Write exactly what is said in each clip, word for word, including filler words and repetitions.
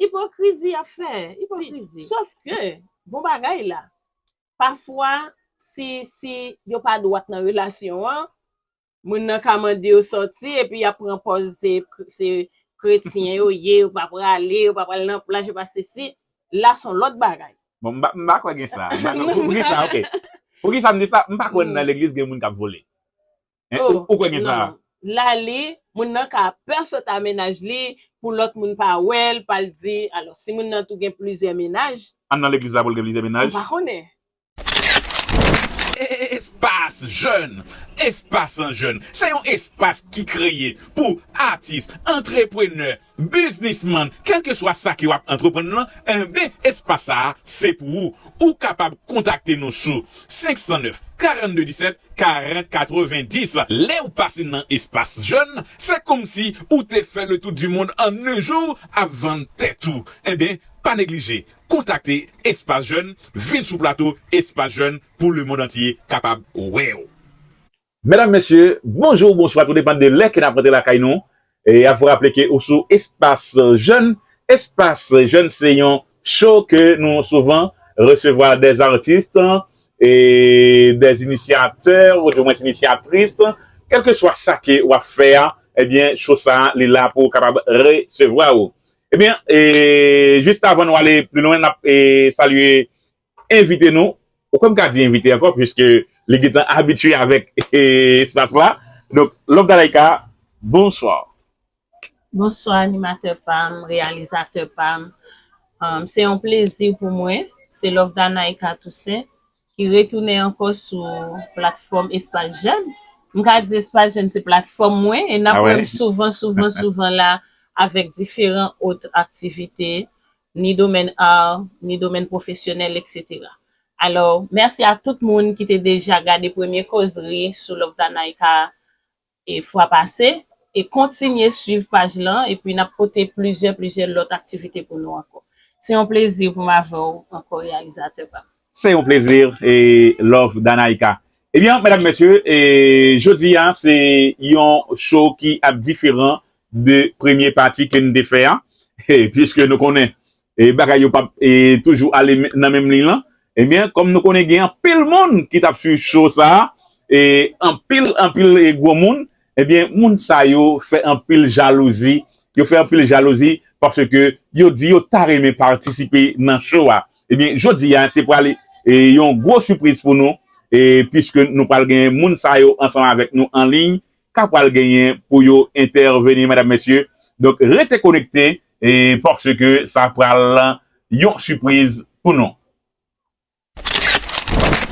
Ipokrizi y ap fè, ipokrizi. Sof ke, bon bagay la, pafwa, si, si yo pa dwat nan relasyon an, moun nan ka mande yo sòti, epi y ap pran pòz se, se kretyen yo ye, yo pa prale, yo pa pral nan plaj, yo pa sesi. La, se yon lòt bagay. Bon, m pa, m pa kwè gen sa. M pa, pou, pou ki sa, ok. Pou ki sa m di sa? M pa kwè nan legliz gen moun k ap vole. Hein, ou, ou kwè gen sa? Lali, moun nan ka pè sot a mennaj li, pou lòt moun pa wè l, pa l di, alò, si moun nan tou gen plizyè mennaj. An nan legliz la pou l gen plizyè mennaj? M pa konnen. Espas Jèn. Espas Jèn se yon espas ki kreye pou atis, antreprenè, biznismann, kèlkeswa sa ke w ap antreprann lan, enben, espas sa a, se pou ou. Ou kapab kontakte nou sou senk san nèf, karannde disèt, karant katrevenndis. Lè w pase nan Espas Jèn, se kòmsi ou te fè le tour du monde en un jour ap vann tèt ou. Enben, pa neglije, kontakte Espas Jèn, vin sou plato Espas Jèn pou lemonn antye kapab wè w. Medam, mesye, bonjou, bonswa, tou depann de lè ke n ap rantre lakay nou. E ap vou raple ke ou sou Espas Jèn. Espas Jèn se yon show ke nou souvan resevwa des artistes e des initiateurs, ou du moins initiatrices, kèlkeswa sa ke w ap fè a, ebyen, show sa a, li la pou kapab resevwa ou. Ebyen, e, jis avan nou ale pli lwen, n ap, e, salye envite nou. Ou kwè m ka di envite ankò, piske li gentan abitye avèk, e, espas la. Donk, Love Danaika, bonswa. Bonswa, animatè pa m, reyalizatè pa m. Um, se yon plezi pou mwen. Se Love Danaika Toussaint ki retounen ankò sou platfòm Espas Jèn. M ka di Espas Jèn se platfòm mwen, e n ap wè m souvan, souvan, souvan la avèk diferan ot aktivite, ni domèn ar, ni domèn pwofesyonèl, etsetera. Alò, mèsi a tout moun ki te deja gade premye kozri sou Love Danaika e fwa pase, e kontinye swiv paj lan, epi n ap pote plizyè, plizyè lòt aktivite pou nou ankò. Se yon plezi pou m avè w ankò, reyalizatè pa m. Se yon plezi, e, Love Danaika. Ebyen, medam, mesye, e, jodi a, se yon show ki ap diferan de premye pati ke n te fè a, e, piske nou konnen, e, bagay yo p ap, e, toujou ale men-, nan menm liy lan. Ebyen, kòm nou konnen gen anpil moun ki t ap swiv show sa a, e, anpil, anpil, e, gwo moun, ebyen, moun sa yo fè anpil jalouzi, yo fè anpil jalouzi paske yo di yo ta renmen patisipe nan show a. Ebyen, jodi a, se pral, e, yon gwo sipriz pou nou, e, piske nou pral gen moun sa yo ansanm avèk nou an liy, ka pral genyen pou yo entèveni, medam, mesye. Donk, rete konekte, e, paske sa pral yon sipriz pou nou.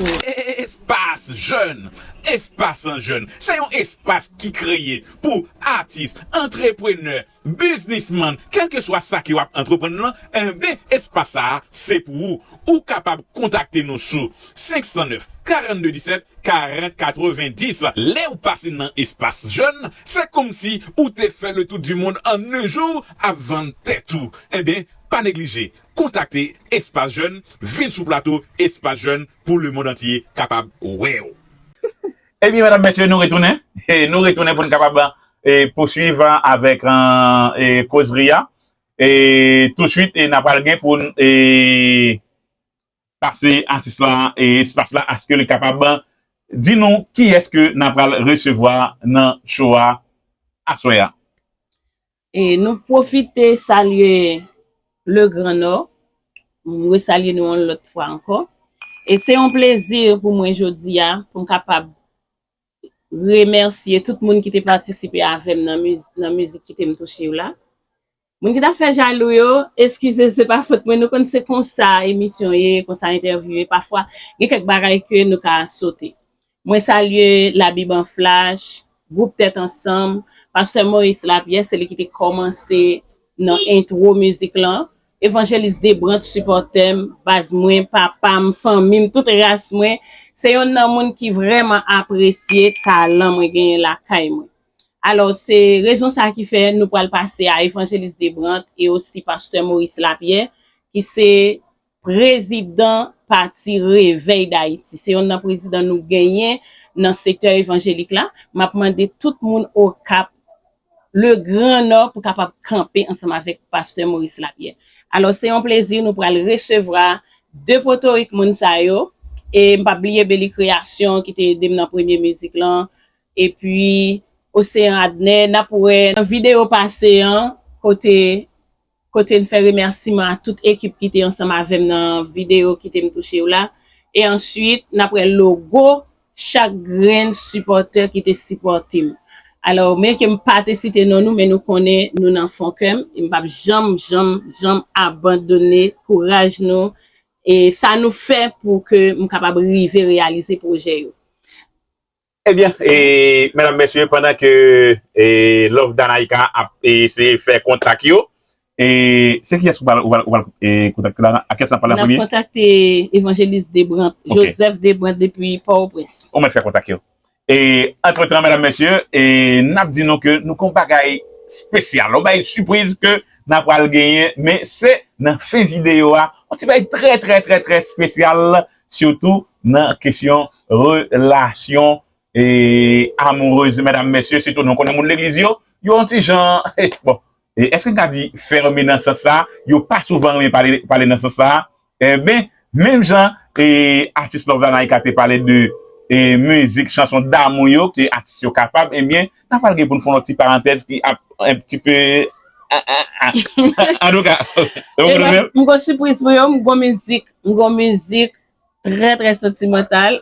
Espas Jèn. Espas Jèn se yon espas ki kreye pou atis, antreprenè, biznismann, kèlkeswa sa ke w ap antreprann lan, enben, espas sa a, se pou ou. Ou kapab kontakte nou sou senk san nèf, karannde disèt, karant katrevenndis. Lè w pase nan Espas Jèn, se kòmsi ou te fè le tour du monde en un jour ap vann tèt ou. Enben, pa neglije, kontakte Espas Jèn, vin sou plato Espas Jèn pou lemonn antye kapab wè w. Ebyen, medam, mesye, nou retounen. E nou retounen pou n kapab, e, pouswiv avèk, e, kozri a. E touswit, e n ap pral gen pou n, e, pase atis la, e, espas la, aske li kapab di nou kiyès ke n ap pral resevwa nan show a aswè a. E nou pwofite salye Le Grand Nord. M resalye nou yon lòt fwa ankò. E se yon plezi pou mwen jodi a, pou m kapab remèsye tout moun ki te patisipe avè m nan miz-, nan mizik Kite m touche w la. Moun ki t ap fè jalou yo, eskize, se pa fòt mwen, nou konn se konsa emisyon ye, konsa entèvyou ye. Pafwa, gen kèk bagay ke nou ka sote. Mwen salye Labib an Flash, gwoup Tèt Ansanm, Pastè Maurice Lapierre, se li ki te kòmanse nan entwo mizik lan. Evanjelis Debrant, sipòtè m, baz mwen, papa m, fanmi m, tout ras mwen. Se yonn nan moun ki vrèman apresye talan mwen genyen lakay mwen. Alò, se rezon sa ki fè nou pral pase a Evanjelis Debrant e osi Pastè Maurice Lapierre, ki se prezidan pati Revèy Dayiti. Se yonn nan prezidan nou genyen nan sektè evanjelik la. M ap mande tout moun Okap le Grand Nord pou kapab kanpe ansanm avèk pastè Maurice Lapierre. Alò, se yon plezi nou pral resevwa de Potorik moun sa yo. E m p ap bliye Beli Kreasyon ki te ede m nan premye mizik lan. Epi Ocean Adner, n ap wè nan videyo pase an, kote, kote n fè remèsiman a tout ekip ki te ansanm avè m nan videyo Kite m touche w la. E answit, n ap wè logo chak grenn sipòtè ki te sipòte m. Alò, menm ke m pa te site non nou, men nou konnen nou nan fon kè m. E m p ap janm, janm, janm abandone kouraj nou e sa nou fè pou ke m kapab rive reyalize pwojè yo. Ebyen, e, medam, mesye, pandan ke e, Love Danaika ap eseye fè kontak yo, e, se kiyès ou pral, ou pral, ou pral e, kontakte la? A kiyès n ap pale an premye? N ap kontakte Evanjelis Debrant, Joseph Debrant depi Pòtoprens. Ou mèt fè kontak yo. E, antretan, medam, mesye, e, n ap di nou ke nou gen yon bagay espesyal, yon bagay sipriz ke n ap pral genyen, men se nan fen videyo a, yon ti bagay trè, trè, trè, trè espesyal, sitou nan kesyon relasyon e, amourez, medam, mesye, sitou nou konnen moun legliz yo, yo yon ti jan, bon, e, èske n ka di fèmen nan sans sa, yo pa souvan renmen pale, pale nan sans sa, enben, menm jan e, atis Love Danaika te pale de e, mizik, chanson damou yo, ke atis yo kapab, ebyen, n ap pral gen pou n fè yon ti parantèz ki ap un petit peu, antouka, m gon sipriz pou yo, m gon mizik, m gon mizik trè, trè santimantal.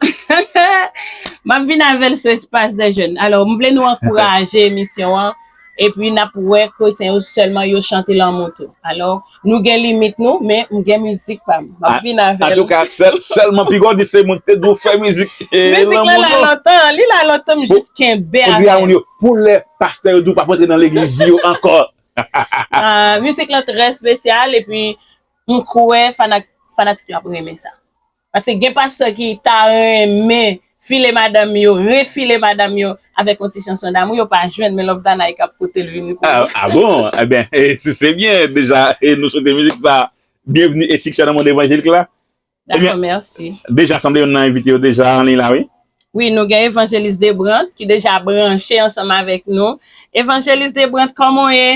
M ap vin avè l sou Espace des Jeunes. Alò, m vle nou ankouraje emisyon an. Epi n ap wè kretyen yo sèlman yo chante lanmou tou. Alò, nou gen limit nou, men m gen mizik pa m. M ap vin avè l. Antouka, sèlman piga w di se moun ki te di w fè mizik lanmou tou. Mizik lan la lontan, li la lontan, m jis kenbe avè l. Pou lè pastè yo di w p ap rantre nan legliz yo ankò. Mizik lan trè espesyal, epi m kwè fanatik yo ap renmen sa. Paske gen pastè ki ta renmen file madanm yo, refile madanm yo avèk yon ti chanson damou, yo pa jwenn, men Love Danaika ap pote l vini pou yo. Ah bon? Ebyen, se byen deja, e nou swete mizik sa byenvni e siksè nan mond evanjelik la. Dakò, mèsi. Deja sanble youn nan envite yo deja an liy la, wi. Wi, nou gen Evanjelis Debrant ki deja branche ansanm avèk nou. Evanjelis Debrant, kòman w ye?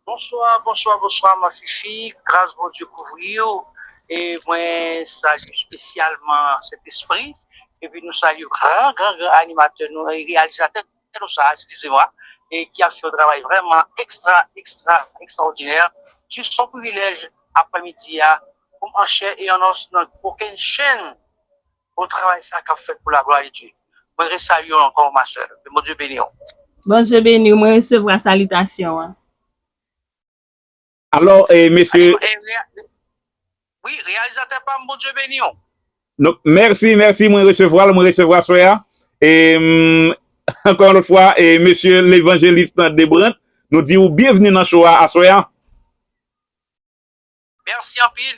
Bonswa, bonswa, bonswa, Man Fifi. Gras Bondye kouvri w. E mwen salye espesyalman Sentespri. Epi nou salye gran, gran, gran animatè nou, e reyalizatè nou sa, eskize mwa, e ki ap fè yon travay vrèman ekstra, ekstra, ekstraòdinè. Jis yon privilèj aprèmidi a pou m an chè e an os nan kokenn chenn bon travay sa k ap fèt pou laglwa de Dye. Mwen resalye w ankò, ma sè. Ke Bondye beni w. Bondye beni w. Mwen resevwa salitasyon an. Alò, e, mesye. Wi, reyalizatè pa m, Bondye beni w. Donk, mèsi, mèsi, mwen resevwa l, mwen resevwa swè a. E, m, ankò yon lòt fwa, e, mesye levanjelis Debrant, nou di w byenvni nan show a aswè a. Mèsi anpil.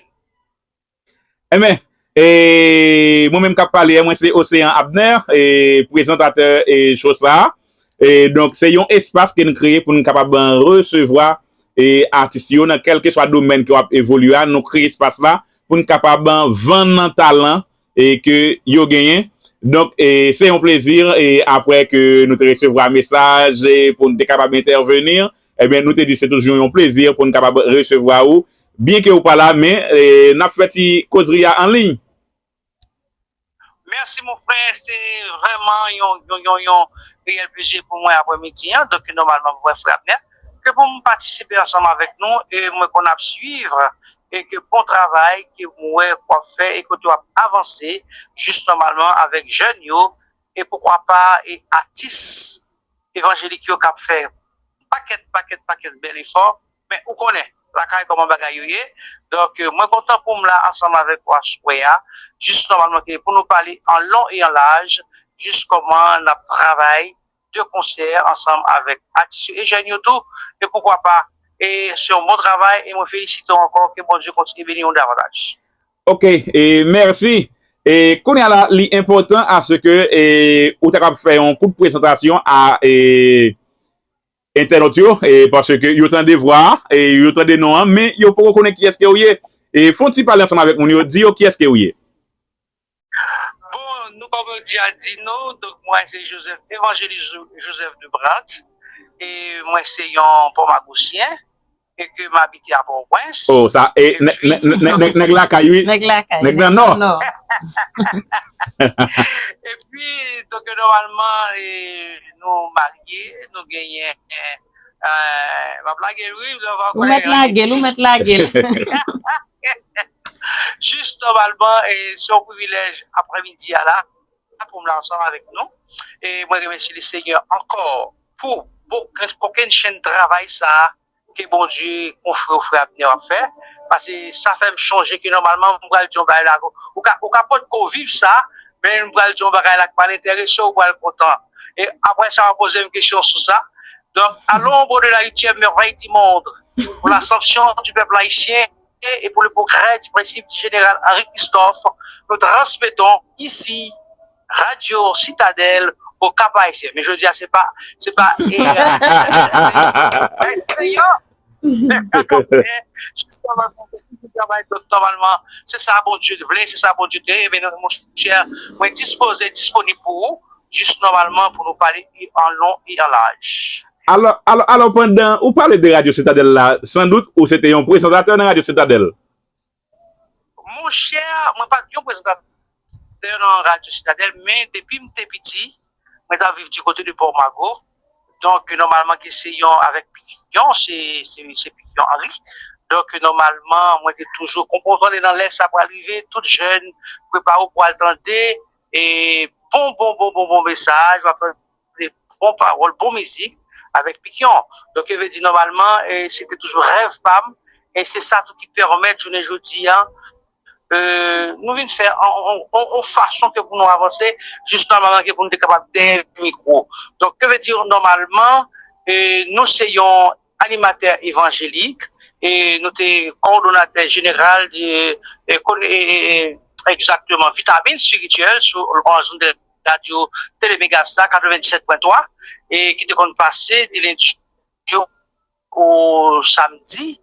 Enben, e, mwen menm k ap pale a, mwen se Océan Abner, e, prezantatè e show sa a. E, donk, se yon espas ke n kreye pou n kapab resevwa e, atis yo nan kèlkeswa domèn ke w ap evolye a. Nou kreye espas la pou n kapab vann talan e ke yo genyen. Donk, e, se yon plezi, e, apre ke nou te resevwa mesaj e pou n te kapab entèveni, ebyen, nou te di se toujou yon plezi pou n kapab resevwa ou, byen ke ou pa la, men, e, n ap fè ti kozri a an liy. Mèsi mon frè, se vrèman yon, yon, yon, yon reyèl plezi pou mwen aprèmidi an. Donk, nòmalman, mwen frè Abner, ke pou m patisipe ansanm avèk nou, e mwen konn ap swiv, e ke bon travay ke m wè w ap fè e kote w ap avanse, jis nòmalman avèk jèn yo, e poukwa pa, e atis evanjelik yo k ap fè pakèt, pakèt, pakèt bèl efò, men ou konnen, lakay kòman bagay yo ye. Donk, mwen kontan pou m la ansanm avèk ou aswè a, jis nòmalman ke pou nou pale an lon e an laj, jis kòman n ap travay de konsè ansanm avèk atis yo e jèn yo tou, e poukwa pa, e se yon bon travay, e mwen felisite w ankò, ke Bondye kontinye beni w davantaj. Ok, e mèsi. E kounye a la, li enpòtan aske e, ou ta kab fè yon kout prezantasyon a e, entènòt yo, e, paske yo tande vwa a, e, yo tande non an, men yo poko konnen kiyès ke ou ye. E, fè yon ti pale ansanm avèk moun yo, di yo kiyès ke ou ye. Bon, nou Kòm yo deja di nou, donk mwen se Joseph, Evangelist Jo- Joseph Debrat, e mwen se yon Pòmagosyen, e ke m abite a Pòtoprens. Oh, sa, e nèg, nèg, nèg, nèg, nèg lakay, wi. Nèg lakay, nèg nan nò. Epi, donk, nòmalman, e, nou marye, nou genyen, e, m ap lage l, wi, lè w pa konnen. Ou mèt lage l, ou mèt lage l. Jis nòmalman, e, se yon privilèj aprèmidi a la, pou m la ansanm avèk nou. E mwen remèsye Lesenyè ankò pou bon, kokenn chenn travay sa a ke Bondye konfye w frè Abner ap fè. Paske sa fè m chonje ke nòmalman m pral di yon bagay la. Ou ka, ou ka potko viv sa, men m pral di yon bagay la k pral enterese w, ou pral kontan. E apre sa, w a poze m kesyon sou sa. Donc, à l'ombre de la huitième merveille du monde, pour l'assomption du peuple haïtien, et pour le progrès du principe du général Henri Christophe, nous transmettons ici Radio Citadelle au Cap-Haïtien. Men jodi a, se pa, se pa, e, se, se, se, se, travay, donk, nòmalman, se sa Bondye vle, se sa Bondye te, men, monchè, mwen dispoze, disponib pou ou, jis nòmalman, pou nou pale an lon e an laj. Alò, alò, alò, pandan ou pale de Radyo Sitadèl la, sandout ou se te yon prezantatè nan Radyo Sitadèl. Monchè, mwen pa t yon prezantatè nan Radyo Sitadèl, men depi m te piti, mwen t ap viv di kote de Pòmago. Donk, nòmalman, ke se yon avèk Piyon, se, se, se Piyon Henri. Donk, nòmalman, mwen te toujou konprann nan lè sa pral rive, tout jèn, prepare w pou al tande, e bon, bon, bon, bon, bon mesaj, w ap tande bon pawòl, bon mizik avèk Piyon. Donk, e vle di, nòmalman, e, se te toujou rèv pa m, e se sa tou ki pèmèt, jounen jodi a, e, nou vin fè an, an, an, an fason ke pou nou avanse, jis nòmalman ke pou nou te kapab dèyè mikwo. Donk, ke vle di, nòmalman, e, nou se yon animatè evanjelik, e nou te kowòdonatè jeneral de, e, kon-, e, e, e, egzakteman, Vitamin Spirityèl sou, an zòn de radyo Tele Megastar katrevennsèt pwen twa, e ki te konn pase di lendi o samdi,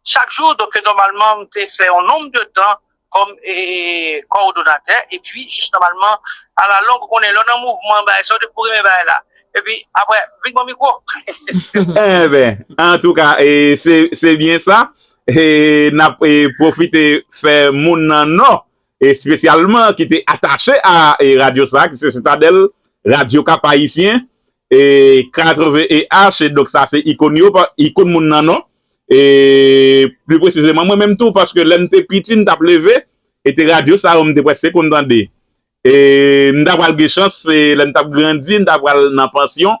chak jou. Donk, nòmalman, m te fè yon nonb de tan kòm, e, kowòdonatè, epi, jis nòmalman, alalong, ou konnen, lè w nan mouvman, bagay sa, w te pou renmen bagay la. Epi, apre, vin ban m mikwo. Enben, antouka, e, se, se byen sa. E, n ap, e, pwofite fè moun nan nò, espesyalman ki te atache a, e, radyo sa, ki se Sitadèl, Radyo Cap Haïtien, e, katreven E H, e donk sa se ikòn yo, pa, ikòn moun nan nò. E, pli presizeman, mwen menm tou, paske lè m te piti, m t ap leve, e te radyo sa yo m te prèske konn tande. E m ta pral gen chans, e lè m t ap grandi, m ta pral nan pansyon.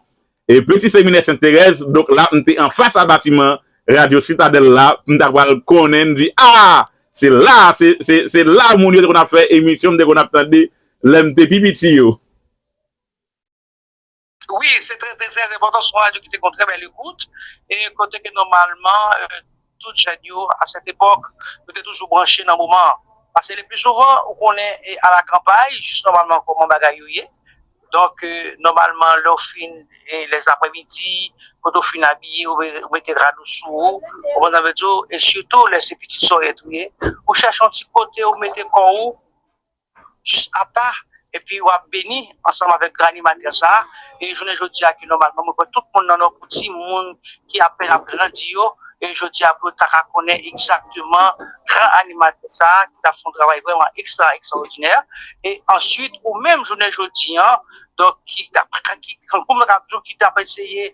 E Peti Seminè Sent Terèz, donk la, m te anfas a batiman Radyo Sitadèl la, m ta pral konnen, m di, a, se la, se, se, se la moun yo te konn ap fè emisyon, m te konn ap tande lè m te pi piti yo. Wi, se trè, trè, trè enpòtan, se yon radyo ki te konn trè bèl ekout, e kote ke nòmalman, e, tout jèn yo, a sèt epòk, yo te toujou branche nan moman an. Paske le pli souvan, ou konnen, e, a la kanpay, jis nòmalman, kòman bagay yo ye. Donk, e, nòmalman, lè w fin, e, lèzaprèmidi, kote w fin abiye, ou me-, ou mete rad ou sou ou, ou konprann sa m vle di w, e sitou lè se pitit sòrèt ou ye, ou chèche yon ti kote ou mete kò w, jis apa, epi w ap beni ansanm avèk gran animatè sa a. E jounen jodi a ke nòmalman, mwen kwè tout moun nan nò, pou timoun ki apèn ap grandi yo, e jodi a pou yo ta ka konnen egzakteman gran animatè sa a ki t ap fè yon travay vrèman ekstra, ekstraòdinè. E answit, ou menm jounen jodi a, donk, ki t ap, ki, ki, kòm mwen t ap di w, ki t ap eseye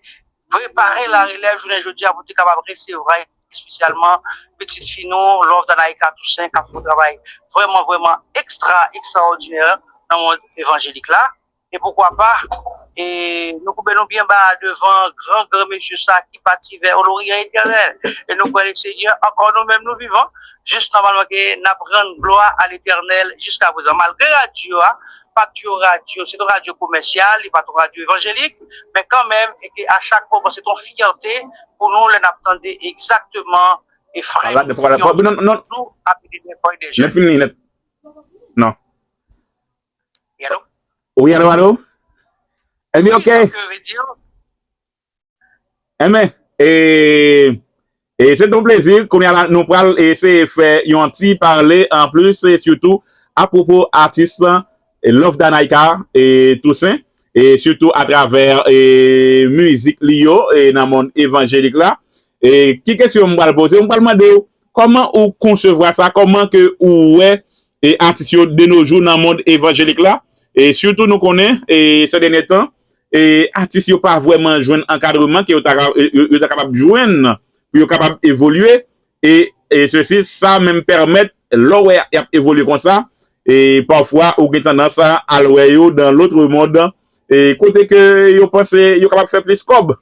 prepare larelèv jounen jodi a pou te kapab resevwa espesyalman pitit fi nou, Love Danaïka Toussaint, k ap fè yon travay vrèman, vrèman ekstra, ekstraòdinè nan mond evanjelik la. E poukwa pa, e nou koube nou byen ba devan gran, gran mesye sa ki pati vè Loryan etènèl. E nou kwè Lesenyè, ankò nou menm nou vivan, jis nòmalman ke n ap rann glwa a Letènèl jiskaprezan. Malgre radyo a, pa t yon radyo, se t yon radyo komèsyal, li pa t yon radyo evanjelik, men kanmenm, e ke a chak moman, se t yon fyète pou nou lè n ap tande egzakteman e frè Piyon toujou ap ede lèkòl de jèn. Nèt fini, nèt. Non. Wi, alo? Wi, alo, alo? Ebyen, ok. Enben, e, e se t yon plezi. Kounye a la, nou pral eseye fè yon ti pale anplis, e sitou apwopo atis lan, Love Danaika e Toussaint, e sitou atravè e mizik li yo e nan mond evanjelik la. E ki kesyon m pral poze w? M pral mande w kòman ou konsevwa sa, kòman ke ou wè e atis yo de nos jours nan mond evanjelik la. E sitou nou konnen e se dènye tan e atis yo pa vrèman jwenn ankadreman ke yo ta ka- yo, yo ta kapab jwenn pou yo kapab evolye. E, e sesi, sa menm pèmèt, lè w wè y ap evolye konsa, e pafwa ou gen tandans a al wè yo dans l'autre monde, e kote ke yo panse yo kapab fè plis kòb.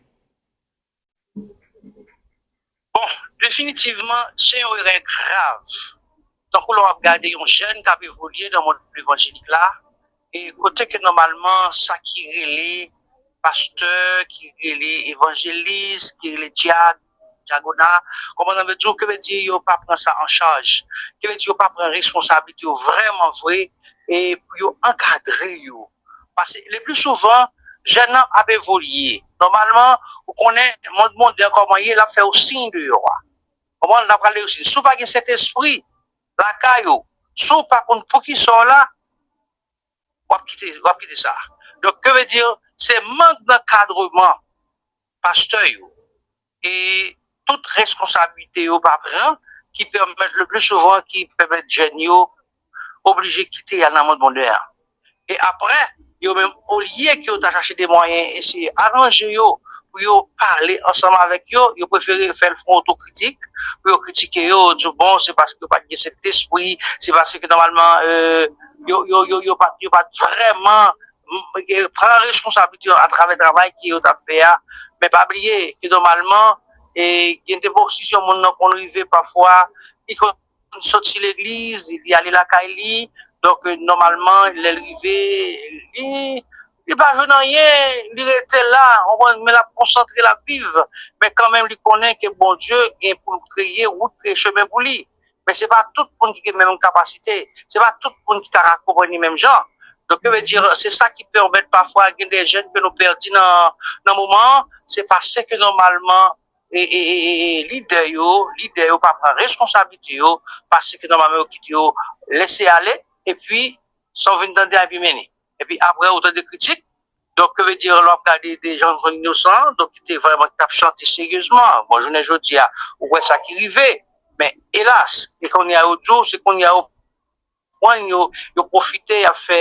Bon, definitivman, se yon erè grav. Tankou lè w ap gade yon jèn k ap evolye nan mond evanjelik la, e kote ke nòmalman sa ki rele pastè, ki rele evanjelis, ki rele dyak, dyakona, konprann sa m vle di w, ke vle di yo pa pran sa an chaj, ke vle di yo pa pran responsablite yo vrèman vre, e pou yo ankadre yo. Paske le pli souvan, jèn nan ap evolye. Nòmalman, ou konnen, mond modèn kòman ye, l ap fè w siy deyò a. Konprann? L ap rale w siy. Si w pa gen Sentespri lakay ou, si w pa konn poukisa w la, w ap kite, w ap kite sa. Donk, ke vle di, se mank d'ankadreman pastè yo e tout reskonsablite yo pa pran ki pèmèt le pli souvan ki pèmèt jèn yo oblije kite y al nan mond modèn an. E apre, yo menm, olye ke yo ta chache de mwayen eseye aranje yo pou yo pale ansanm avèk yo, yo prefere fè l fè yon otokritik, pou yo kritike yo, di bon, se paske yo pa t gen Sentespri, se paske nòmalman, euh, yo, yo, yo, yo pa, yo pa t vrèman pran responsablite yo atravè travay ke yo t ap fè a. Men pa bliye ke nòmalman, e, gen de posisyon moun nan konn rive pafwa, li konn soti legliz, li ale lakay li. Donk, nòmalman, lè l rive, li, li pa jwenn anyen, li rete la, konprann, men l ap konsantre, l ap viv. Men kanmenm, li konnen ke Bondye gen pou l kreye wout, kreye chemen pou li. Men se pa tout moun ki gen menm kapasite. Se pa tout moun ki ta ka konprann li menm jan. Donk, ke vle di, se sa ki pèmèt pafwa gen de jèn ke nou pèdi nan, nan moman an, se paske nòmalman, e, e, e, e, e, lidè yo, lidè yo pa pran reskonsablite yo, paske nòmalman yo kite yo lese ale, epi, sa w vin tande a epi mennen. Epi apre, ou tande kritik, donk, ke vle di, lè w ap gade de jèn inosan, donk, ki te vrèman t ap chante seryezman. Bon, jounen jodi a, ou wè sa ki rive. Men, elas, e kounye a yo di w, se kounye a yo pran yo, yo pwofite, y ap fè,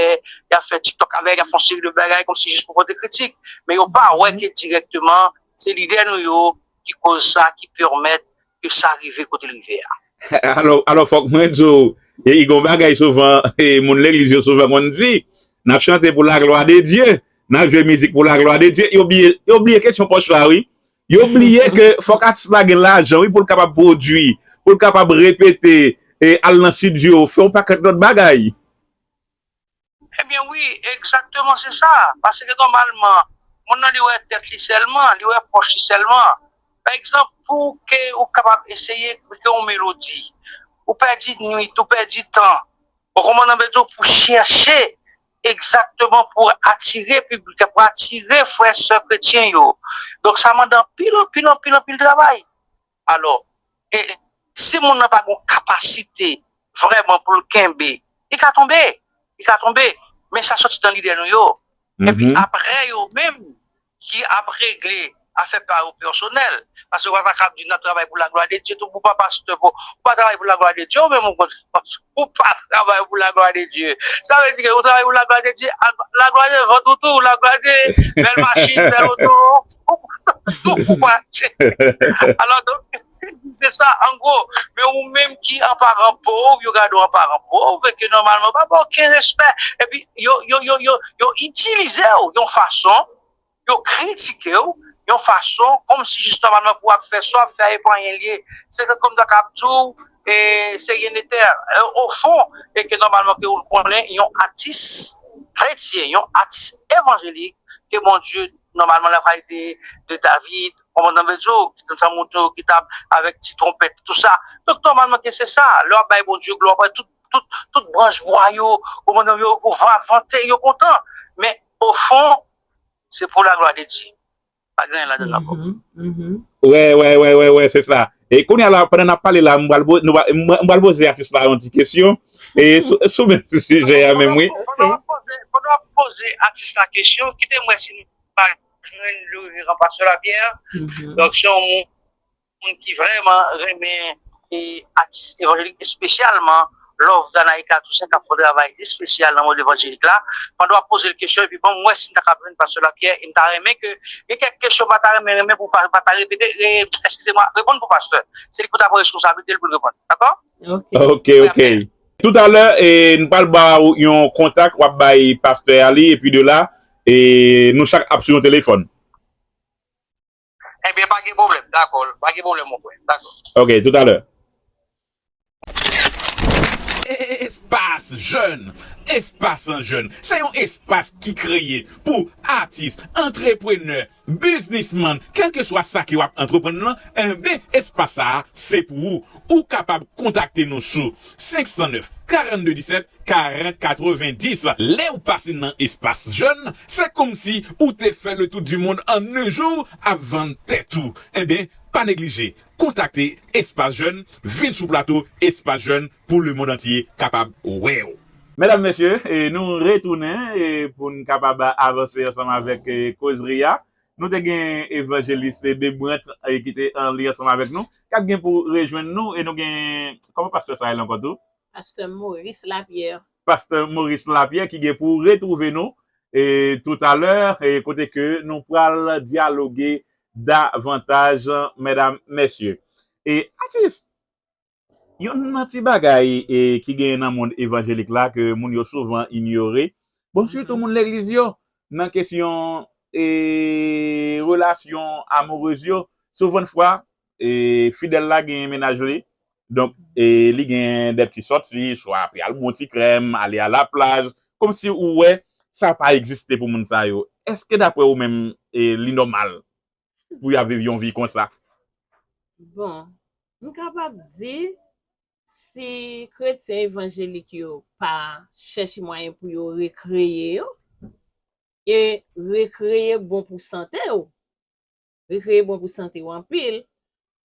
y ap fè TikTok avè l, y ap fè yon seri de bagay kòmsi jis pou pote kritik. Men yo pa wè ke dirèkteman, se lidè nou yo ki koz sa, ki pèmèt ke sa rive kote l rive a. Alò, alò fòk mwen di w, e, i gon bagay souvan, e, moun legliz yo souvan konn di, n ap chante pou laglwa de Dye, n ap jwe mizik pou laglwa de Dye, yo bliye, yo bliye kesyon pòch la, wi. Yo bliye ke fòk atis la gen lajan, wi, pou l kapab pwodui, pou l kapab repete, e, al nan estidyo, fè yon pakèt lòt bagay. Ebyen wi, egzakteman se sa. Paske nòmalman, moun nan li wè tèt li sèlman, li wè pòch li sèlman. Pa egzanp, pou ke ou kapab eseye kreye yon melodi, ou pèdi nwit, ou pèdi tan, ou konprann sa m vle di w, pou chèche egzakteman pou atire piblik la, pou atire frè, sè kretyen yo. Donk, sa mande anpil, anpil, anpil, anpil travay. Alò, e, si moun nan pa gen kapasite vrèman pou l kenbe, li ka tonbe. Li ka tonbe. Men sa soti nan lidè nou yo. Epi apre yo menm ki ap regle afè pa yo pèsonèl. Paske w pa ka ap di n ap travay pou laglwa de Dye, tou, ou pa pastè, pou, ou pa travay pou laglwa de Dye, ou menm ou konn, ou pa travay pou laglwa de Dye. Sa vle di ke ou travay pou laglwa de Dye, laglwa de vant ou tou, laglwa de bèl machin, bèl oto, ou, ou, ou pa achte. Alò, donk, se sa, an gwo. Men ou menm ki an paran pòv, yo gade w an paran pòv, e ke nòmalman, pa ba w okenn respè. Epi, yo, yo, yo, yo, yo itilize w yon fason, yo kritike w yon fason, kòmsi jis nòmalman pou w ap fè sa w ap fè a, e pa anyen l ye. Se tankou m ta ka ap di w, e, se rien n'était. E, ofon, e ke nòmalman ke ou konnen, yon atis kretyen, yon atis evanjelik, ke Bondye, nòmalman, l ap pale de, de David, konprann sa m vle di w, ki t ap monte, ki t ap avèk ti twonpèt, tou sa. Donk, nòmalman ke se sa. Lè w ap bay Bondye glwa, w ap wè tout, tout, tout branch bwa yo, konprann yo, yo va vante, yo kontan. Men, ofon, se pou laglwa de Dye. Pa gen anyen ladan l ankò. Wè, wè, wè, wè, wè, se sa. E kounye a la, pandan n ap pale la, m pral po-, nou va, m, m pral poze atis la yon ti kesyon. E sou, sou menm sijè a menm, wi. Pandan w ap poze, Pandan w ap poze atis la kesyon, kite m wè si nou pa jwenn Loriran Pastè Lapyè. Donk, se yon moun, moun ki vrèman renmen e atis evanjelik, espesyalman Love Danaïka Toussaint k ap fè yon travay espesyal nan mond evanjelik la. Pandan w ap poze l kesyon, epi ban m wè si m ta ka jwenn Pastè Lapyè, e m ta renmen ke gen kèk kesyon m pa ta renmen, renmen pou pa, pa ta repete, e, eskize mwa, reponn pou pastè. Se li ki pou ta pran responsablite l pou l reponn. Dakò? Ok, ok. Toutalè, e, n pral ba w yon kontak, w ap bay pastè a li, epi de la, e, nou chak ap sou yon telefòn. Ebyen, pa gen pwoblèm, dakò, pa gen pwoblèm, mon frè, dakò. Ok, toutalè. Espas Jèn. Espas Jèn se yon espas ki kreye pou atis, antreprenè, biznismann, kèlkeswa sa ke w ap antreprann lan, enben, espas sa a se pou ou. Ou kapab kontakte nou sou senk san nèf, karannde disèt, karant katrevenndis. Lè w pase nan Espas Jèn, se kòmsi ou te fè le tour du monde en un jour ap vann tèt ou. Enben, pa neglije, kontakte Espas Jèn, vin sou plato Espas Jèn pou lemonn antye kapab wè w. Medam, mesye, e nou retounen, e pou n kapab avanse ansanm avèk, e, kozri a. Nou te gen evanjelis Debrandt, e, ki te an li ansanm avèk nou, k ap gen pou rejwenn nou, e nou gen, kòman pastè sa rele ankò tou? Pastè Maurice Lapierre. Pastè Maurice Lapierre ki gen pou retwouve nou, e, toutalè, e, kote ke nou pral dyaloge davantaj, medam, mesye. E, atis, youn nan ti bagay, e, ki genyen nan mond evanjelik la ke moun yo souvan inyore, bon, sitou moun legliz yo, nan kesyon, e, relasyon amourez yo, souvantfwa, e, fidèl la genyen mennaj li, donk, e, li gen de ti sòti, swa pou y al bwè yon ti krèm, ale a laplaj, kòmsi ou wè, sa pa egziste pou moun sa yo. Èske daprè ou menm, e, li nòmal pou y ap viv yon vi konsa? Bon, m kapab di, si kretyen evanjelik yo pa chèche mwayen pou yo rekreye yo, e rekreye bon pou sante w, rekreye bon pou sante w anpil,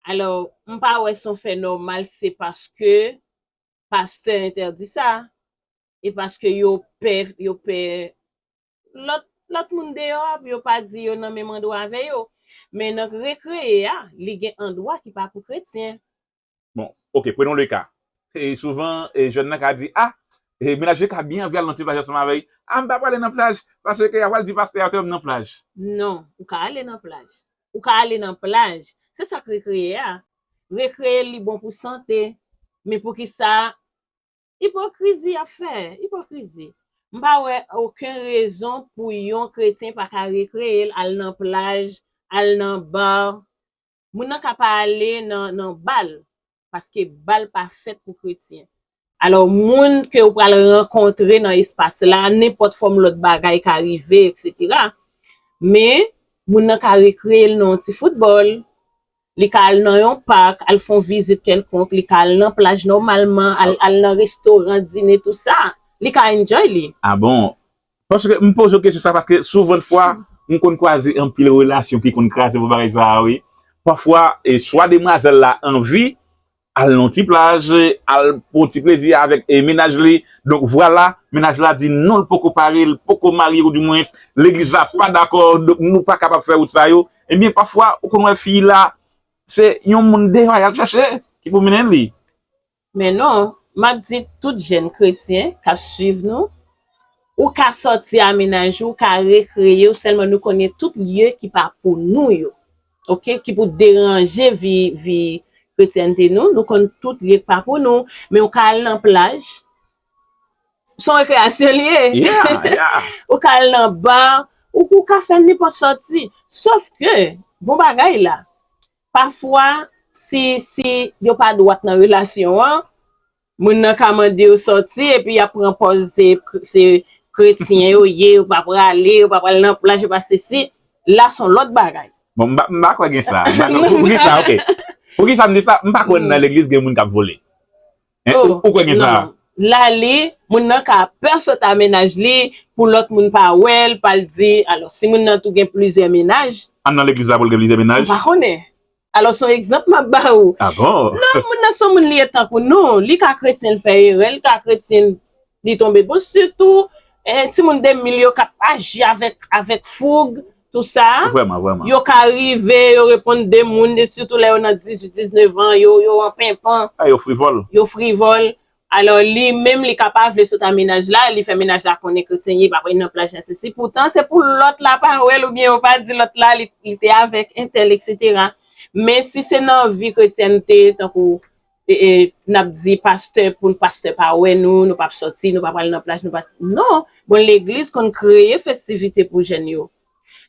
alò, m pa wè se yon fè nòmal, se paske pastè entèdi sa, e paske yo pè, yo pè lòt, lòt moun deyò a, pou yo pa di yo nan menm andwa avè yo. Men nan rekreye a, li gen andwa ki pa pou kretyen. Bon, ok, prenons le cas. E souvan, e, jèn nan ka di, ah, e, mennaj li ka byen anvi al nan ti plaj ansanm avè l. Ah, m pa prale nan plaj, paske y a pral di pastè a ke m nan plaj. Non, ou ka ale nan plaj. Ou ka ale nan plaj. Se sa k rekreye a. Rekreye li bon pou sante. Men poukisa ipokrizi y ap fè? Ipokrizi. M pa wè okenn rezon pou yon kretyen pa ka rekreye l, al nan plaj, al nan ba. Moun nan ka pa ale nan, nan bal, paske bal pa fèt pou kretyen. Alò, moun ke ou pral rankontre nan espas la, nenpòt fòm lòt bagay ka rive, etsetera. Men, moun nan ka rekreye l nan yon ti foutbòl, li ka al nan yon pak, al fè yon vizit kèlkonk, li ka al nan plaj nòmalman, al, al nan restoran, dine, tou sa. Li ka enjoy li. Ah bon? Paske m poze w kesyon sa, paske souvantfwa, m konn kwaze anpil relasyon ki konn kraze pou bagay sa a, wi. Pafwa, e swa demwazèl la anvi al nan ti plaj, al pran ti plezi avèk, e, mennaj li. Donk, vwala, mennaj la di non, l poko pare, l poko marye, oudimwens, legliz la pa dakò, donk, nou pa kapab fè wout sa yo. Ebyen, pafwa, ou konn wè fi la, se yon moun deyò a y al chèche, ki pou mennen li. Men non, m ap di tout jèn kretyen k ap swiv nou, ou ka sòti a mennaj ou, ou ka rekreye w, sèlman nou konnen tout lye ki pa pou nou yo, oke, ki pou deranje vi, vi kretyènte nou, nou konn tout lye ki pa pou nou, men ou ka al nan plaj, se yon rekreyasyon li ye. Yeah, yeah. Ou ka al nan ba, ou, ou ka fè nenpòt sòti. Sòf ke, bon bagay la, pafwa, si, si yo pa dwat nan relasyon an, moun nan ka mande yo sòti, epi y ap pran pòz se, se kretyen yo ye, yo pa prale, yo pa pral nan plaj, yo pa sesi. La, se yon lòt bagay. Bon, m pa, m pa kwè gen sa. M pa, pou, poukisa, oke. Poukisa m di sa? M pa kwè nan legliz gen moun k ap vole. Hein? Ou, ou kwè gen sa? Non. La li, moun nan ka pè sòt a mennaj li, pou lòt moun pa wè l, pa l di, alò, si moun nan tou gen plizyè mennaj. An nan legliz la pou l gen plizyè mennaj? M pa konnen. Alò, se yon egzanp m ap ba ou. Ah bon? Non, moun nan se yon moun li ye tankou nou. Li ka kretyen, l fè erè, li ka kretyen, li tonbe. Bon, sitou, E, timoun de mil yo k ap aji avèk, avèk foug, tou sa. Vrèman, vrèman. Yo ka rive, yo reponn de moun, e sitou lè yo nan dizuit, diznèf an, yo, yo an penpan. A, yo frivòl. Yo frivòl. Alò, li menm, li ka pa vle sot a mennaj la, li fè mennaj la konnen kretyen ye, pa pral nan plaj la, sesi. Poutan, se pou lòt la pa wè l, oubyen yo pa di lòt la, li, li te avèk entèl, etsetera. Men si se nan vi kretyènte, tankou, e, e, n ap di pastè pou pastè pa wè nou, nou p ap sòti, nou pa pral nan plaj, nou pa, non, bon, legliz konn kreye festivite pou jèn yo.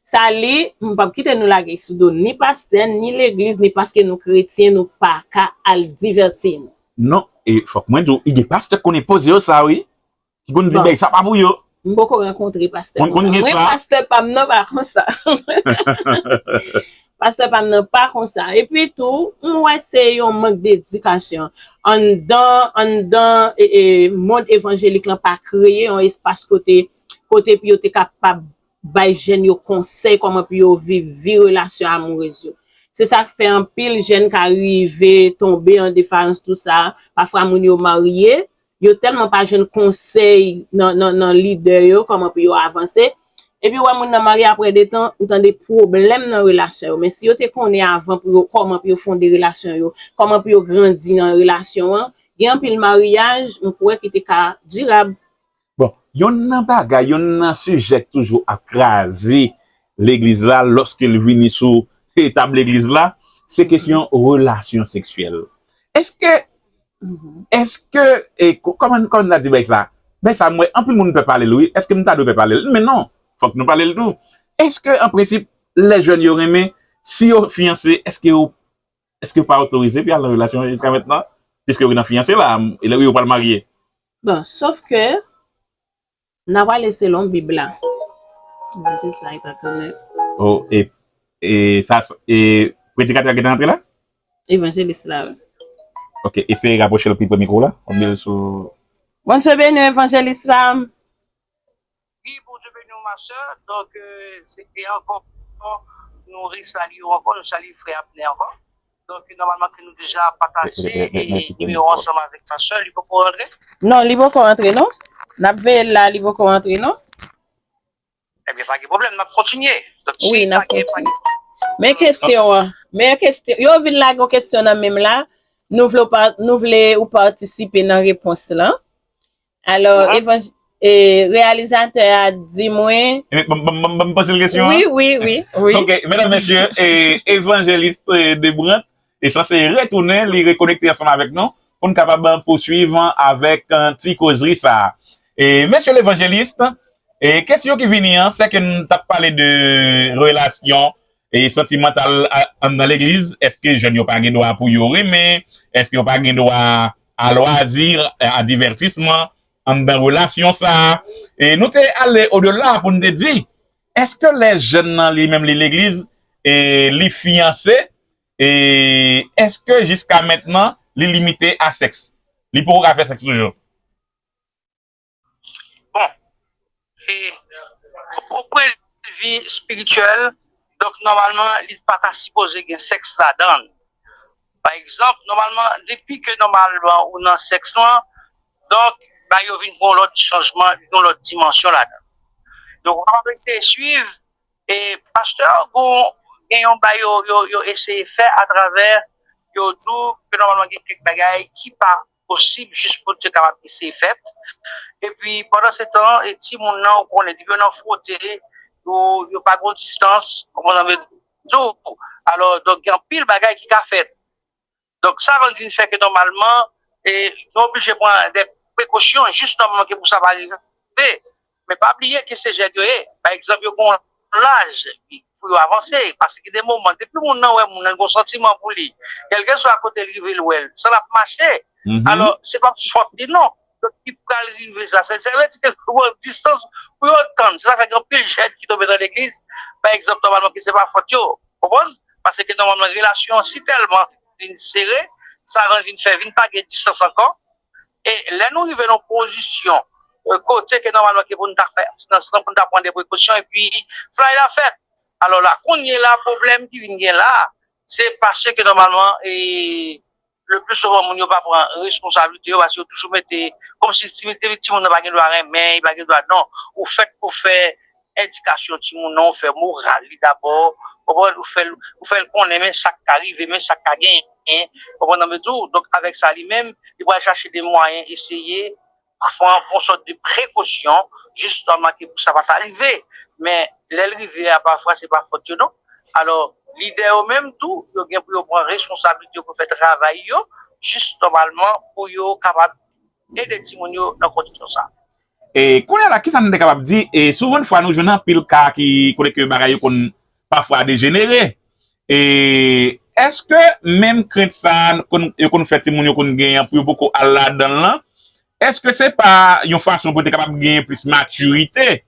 Sa li, m p ap kite nou lage sou do ni pastè, ni legliz, ni paske nou kretyen, nou pa ka al divèti nou. Non, e fòk mwen di w, i gen pastè k konnen poze yo sa, wi. Ki konn di, bon, bèy sa pa pou yo. M poko rankontre pastè konsa. Mwen, pastè pa m nan pa konsa. Pastè pa m nan pa konsa. Epi tou, m wè se yon mank dedikasyon. Anndan, anndan, e, e, mond evanjelik lan pa kreye yon espas kote, kote pou yo te kapab bay jèn yo konsèy kòman pou yo viv vi relasyon amourez yo. Se sa k fè anpil jèn ka rive tonbe an defayans tou sa. Pafwa moun yo marye, yo tèlman pa jwenn konsèy nan, nan, nan lidè yo, kòman pou yo avanse. Epi w wè moun nan marye apre de tan, ou tande pwoblèm nan relasyon yo. Men si yo te konnen avan pou yo, kòman pou yo fonde relasyon yo, kòman pou yo grandi nan relasyon an, gen anpil maryaj, m kwè ki te ka dirab. Bon, yonn nan bagay, yonn nan sijè k toujou ap kraze legliz la, lòske l vini sou tab legliz la, se kesyon relasyon seksyèl. Èske, èske, e, ko-, kòman, kòman n ta di bagay sa? Bagay sa, mwen, anpil moun pè pale l, wi. Èske m ta dwe pè pale l? Men non, fòk nou pale l tou. Èske, an prensip, lè jèn yo renmen, si yo fiyanse, èske yo, èske yo pa otorize pou y al nan relasyon jiska mentnan? Piske yo nan fiyanse la, e lè yo pral marye. Bon, sof ke n a prale selon Bib la. Evanjelis la, e pa tounen. Oh, e, e sa, e predikatè a gentan antre la? Evanjelis la, wi. Ok, eseye rapwoche l pi pre mikwo la. Ou byen sou. Bondye beni w, evanjelis pa m. Wi, Bondye beni w, ma sè. Donk, euh, se te ankò nou resalye w ankò, nou salye frè Abner ankò. Donk, nòmalman ke nou deja pataje e nimewo ansanm avèk pastè, li poko rantre? Non, li poko rantre, non. N ap veye l la, li poko rantre, non. Ebyen, pa gen pwoblèm, n ap kontinye. Donk, wi, si n ap pa gen, pa gen kontinye. Men kesyon an, men kesyon, yo vin lage yon kesyon nan men m la, nou vle w pa, nou vle ou patisipe nan repons lan. Alò, evanj-, e, reyalizatè a di mwen. E, ban m, ban m, ban m, ban m poze l kesyon an? Wi, wi, wi, wi. Ok, medam, mesye, e, evanjelis, e, Debrant, e sanse retounen, li rekonekte ansanm avèk nou, pou n kapab pouswiv avèk, e, ti kozri sa a. E, mesye levanjelis, e, kesyon ki vini an, se ke n t ap pale de relasyon e santimantal a, anndan legliz, èske jèn yo pa gen dwa pou yo renmen? Èske yo pa gen dwa a lwazi, a, a divètisman anndan relasyon sa a? E nou te ale odela pou n te di, èske lè jèn nan li menm li legliz, e li fiyanse, e èske jiska mentnan li limite a sèks? Li poko ka fè sèks toujou? Bon, e o pwen de vi espirityèl, donk, nòmalman, li pa ta sipoze gen sèks ladan l. Pa egzanp, nòmalman, depi ke nòmalman ou nan sèks lan, donk, ba yo vin gon lòt chanjman, gon lòt dimansyon ladan l. Donk, w ap eseye swiv, e pastè, gon, gen yon bagay yo, yo, yo eseye fè atravè, yo di w ke nòmalman gen kèk bagay ki pa posib jis pou te kapab eseye fèt. Epi, pandan se tan, e timoun nan, ou konnen, depi yo nan fwote, yo, yo pa gon distans, ou konprann sa m vle di w? Alò, donk, gen anpil bagay ki ka fèt. Donk, sa rann vin fè ke nòmalman, e, nou oblije pran de prekosyon, jis nòmalman ke pou sa pa rive. Men pa bliye ke se jèn yo ye. Pa egzanp, yo gon laj pou yo avanse. Paske gen de moman, depi moun nan wè moun nan, li gon santiman pou li. Kèlkeswa kote l rive, l wè l. Sa l ap mache. Alò, se pa fòt li, non. Donk, ki pral rive sa? Se, sa vle di ke distans pou yo tann. Se sa fè gen anpil jèn ki tonbe nan legliz. Pa egzanp, nòmalman, ke se pa fòt yo. Konprann? Paske nòmalman, relasyon an si tèlman vin sere, sa rann vin fè vin pa gen distans ankò. E lè nou rive nan pozisyon, e, kote ke nòmalman ke pou n ta fè abstinans lan, pou n ta pran de prekosyon, epi flay la fèt. Alò la, kounye la, pwoblèm ki vin gen la, se paske nòmalman, e, le pli souvan, moun yo pa pran responsablite yo, paske yo toujou mete, kòmsi ti, ti, timoun nan pa gen dwa renmen, li pa gen dwa, non. Ou fèt pou fè edikasyon timoun nan, ou fè moral li dabò, ou konprann, ou fè l, ou fè l konnen men sa k ka rive, men sa k ka genyen, ou konprann sa m vle di w? Donk, avèk sa li menm, li pral chache de mwayen eseye pran yon sòt de prekosyon, jistèman ke pou sa pa ta rive. Men, lè l rive a, pafwa, se pa fòt yo, non. Alò, lidè yo menm tou, yo gen pou yo pran responsablite yo pou fè travay yo, jistèman pou yo kapab ede timoun yo nan kondisyon sa. E kounye a la, kisa nou te kapab di? E souvan fwa nou jwenn anpil ka ki kote ke bagay yo konn pafwa dejenere. E èske menm krent sa a konn, yo konn fè timoun yo konn genyen pou yo poko al ladan l lan, èske se pa yon fason pou yo te kapab genyen plis matirite?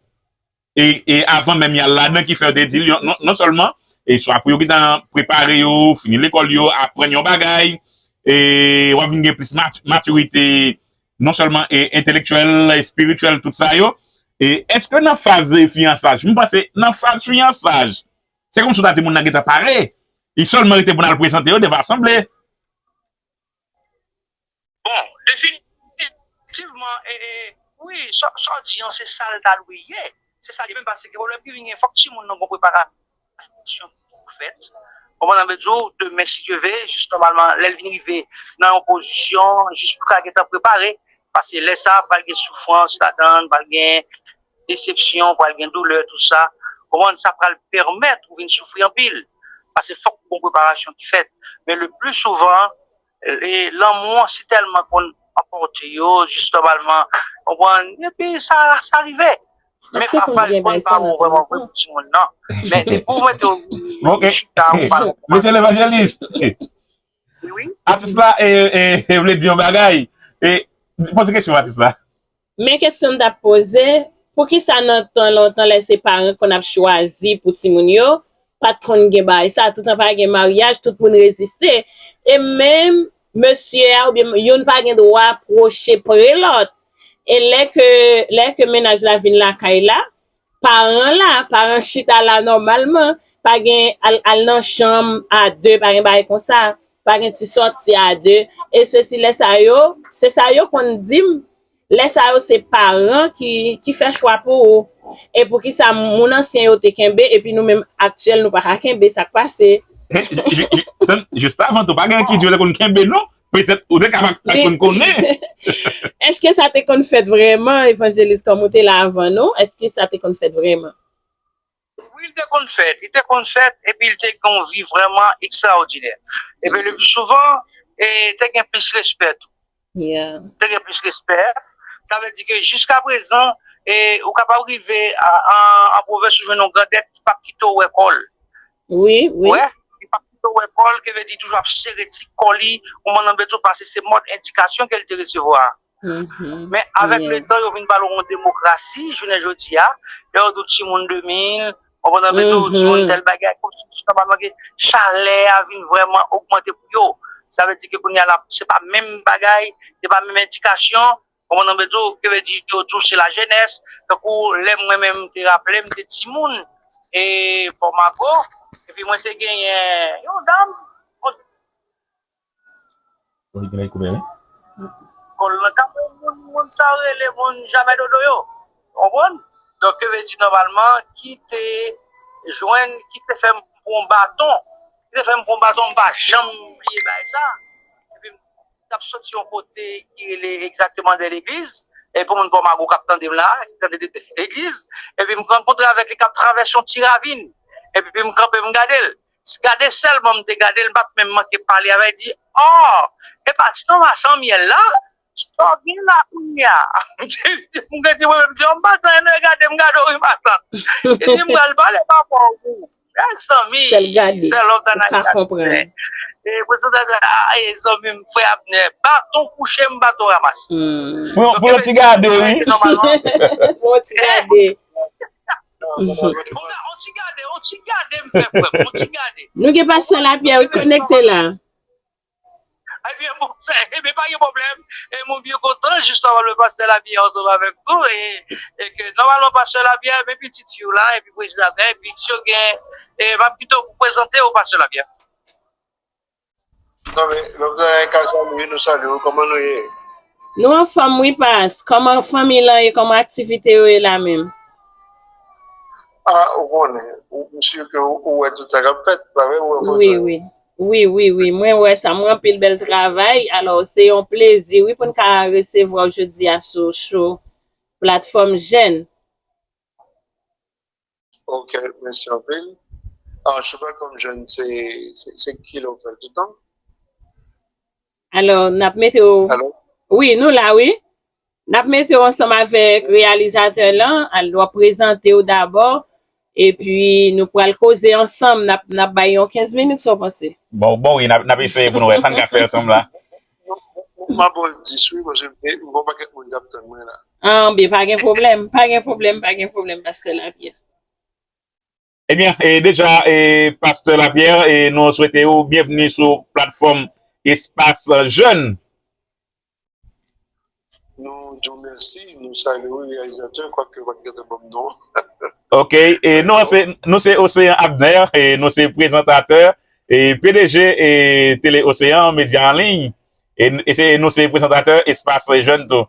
E, e avan menm y al ladan ki fè yo te di l, non, non sèlman, e swa pou yo gentan prepare yo, fini lekòl yo, aprann yon bagay, e w ap vin gen plis mati, matirite, non sèlman e, entelektyèl, espirityèl, tout sa yo. E èske nan faz fiyansaj, m panse nan faz fiyansaj, se kòmsi w ta di moun nan gentan pare, li sèlman rete pou n al prezante yo devan asanble. Bon, definitivman, e, e, wi, sa, sa w di an, se sa l ta dwe ye. Se sa li menm, paske pwoblèm ki vin gen, fòk timoun nan gon preparasyon pou fèt. Konprann sa m vle di w, demen, si Dye ve, jis nòmalman, lè l vin rive nan yon pozisyon, jis pou ka gentan prepare, paske lè sa a, pral gen soufrans ladan l, pral gen desepsyon, pral gen doulè, tout sa. Konprann, sa pral pèmèt ou vin soufri anpil. Paske fòk gon preparasyon ki fèt. Men le pli souvan, e, lanmou an si tèlman konn anpòte yo, jis nòmalman, konprann, epi sa, sa rive. Men pafwa, li konn pa bon vrèman vre pou timoun nan. Men depi w mete w chita, ou pa konprann. Mesye levanjelis, atis la, e, e, e vle di yon bagay. E, poze kesyon atis la. Men kesyon m t ap poze, poukisa nan tan lontan lè se paran konn ap chwazi pou timoun yo, pa t konn gen bagay sa, toutan pa gen maryaj, tout moun reziste. E menm mesye a oubyen youn pa gen dwa pwoche pre lòt. E lè ke, lè ke mennaj la vin lakay la, paran la, paran chita la nòmalman, pa gen al, al nan chanm a de, pa gen bagay konsa, pa gen ti sòti a de, e sesi lè sa yo, se sa yo konn di m, lè sa yo se paran ki, ki fè chwa pou ou. E poukisa moun ansyen yo te kenbe, epi nou menm aktyèl nou pa ka kenbe, sa k pase? Jis avan tou, pa gen ki di yo te konn kenbe non, petèt ou te ka pa konn konnen. Èske sa te konn fèt vrèman, Evanjelis, kòm ou te la avan nou? Èske sa te konn fèt vrèman? Wi, li te konn fèt. Li te konn fèt, epi li te gen yon vi vrèman ekstraòdinè. Epi le pli souvan, e, te gen plis respè tou. Te gen plis respè. Sa vle di ke jiska prezan, e, ou kapab rive a, a, an pwovens ou jwenn yon grandèt ki p ap kite w wè kò l. Wi, wi. Wè, li p ap kite w wè kò l, ke vle di toujou ap sere ti kò li, ou konprann sa m vle di w, paske se mòd edikasyon ke l te resevwa. Men avèk letan, yo vin ba l yon demokrasi, jounen jodi a, lè yo di w timoun de mil, konprann sa m vle di w, timoun tèl bagay, kòmsi jis nòmalman ke chalè a vin vrèman ogmante pou yo. Sa vle di ke kounye a la, se pa menm bagay, se pa menm edikasyon, konprann sa m vle di w, ke vle di yo di w se lajenès, tankou lè mwen menm m te raple m te timoun, e Pòmago, epi mwen te genyen yon dam, Wi, gen lè koupè, wi. Kòl nan ka moun, moun sa yo rele moun jamè dodo yo. Ou konprann? Donk, ke vle di nòmalman, ki te jwenn, ki te fè m pran baton. Ki te fè m pran baton, m pa janm bliye bagay sa. Epi m t ap soti yon kote ki rele egzakteman dèyè legliz. E pou moun Pòmago k ap tande m la, ki tande de legliz. Epi m rankontre avèk li k ap travèse yon ti ravin. Epi m kanpe, m gade l. Gade sèlman m te gade l, m pa t menm manke pale avè l, di, "Oh, e pa ti nonm a Samyèl la? Sa w gen la kounye a?" M gen ti mwen menm di, "Oh, m pa t anyen non, e gade m gade w wi matant." Li di, "M pral pale papa w pou ou." Mèzanmi, sèl lòm nan Ayiti. E pou sa, e zanmi m, frè Abner, baton kouche m, baton ranmase. Pou yon ti gade, wi. Pou yon ti gade. On ti gade, on ti gade m fè frè m, on ti gade. Nou gen pastè Lapyè wi konekte la. Ebyen bon, ebyen pa gen pwoblèm. E mwen byen kontan, jistèman, le pastè Lapyè ansanm avèk nou. E, e ke nòmalman pastè Lapyè, men pitit fi w la, epi prezidan, epi si yo gen, e m ap pito prezante w pastè Lapyè. Non, men, lòm sa ka salye, nou salye w, kòman nou ye? Nou anfòm, wi, pas. Kòman fanmi lan ye, kòman aktivite yo ye la menm? Ah, ou konnen, ou, m si ke ou, ou wè tout sa k ap fèt, pa vre, ou wè foto yo. Wi, wi. Wi, wi, wi. Mwen wè sa. Mwen anpil bèl travay. Alò, se yon plezi, wi, pou n ka resevwa w jodi a sou show Platfòm Jèn. Ok, mèsi anpil. Ah, sou Platfòm Jèn, se, se, se ki lè w fè l toutan? Alò, n ap mete w. Alo? Wi, nou la, wi. N ap mete w ansanm avèk reyalizatè lan. Al, w ap prezante w dabò. Epi, nou pral koze ansanm. N ap, n ap bay yon kenz minit, sa w panse? Bon, bon, wi, n ap, n ap eseye pou nou wè sa n ka fè ansanm la. M ap ba w dis, wi, paske m gen yon pakèt moun k ap tann mwen la. Anben, pa gen pwoblèm, pa gen pwoblèm, pa gen pwoblèm, Pastè Lapyè. Ebyen, e, deja, e, Pastè Lapyè, e, nou swete w byenvni sou platfòm Espas Jèn. Nou di w mèsi, nou salye w, reyalizatè, kwak yo pa t gentan ban m non. Ok, e, nou se, nou se Océan Abner, e, nou se prezantatè, e, P D G, e, Tele Océan, medya an liy, e, e se, nou se prezantatè Espas Jèn tou.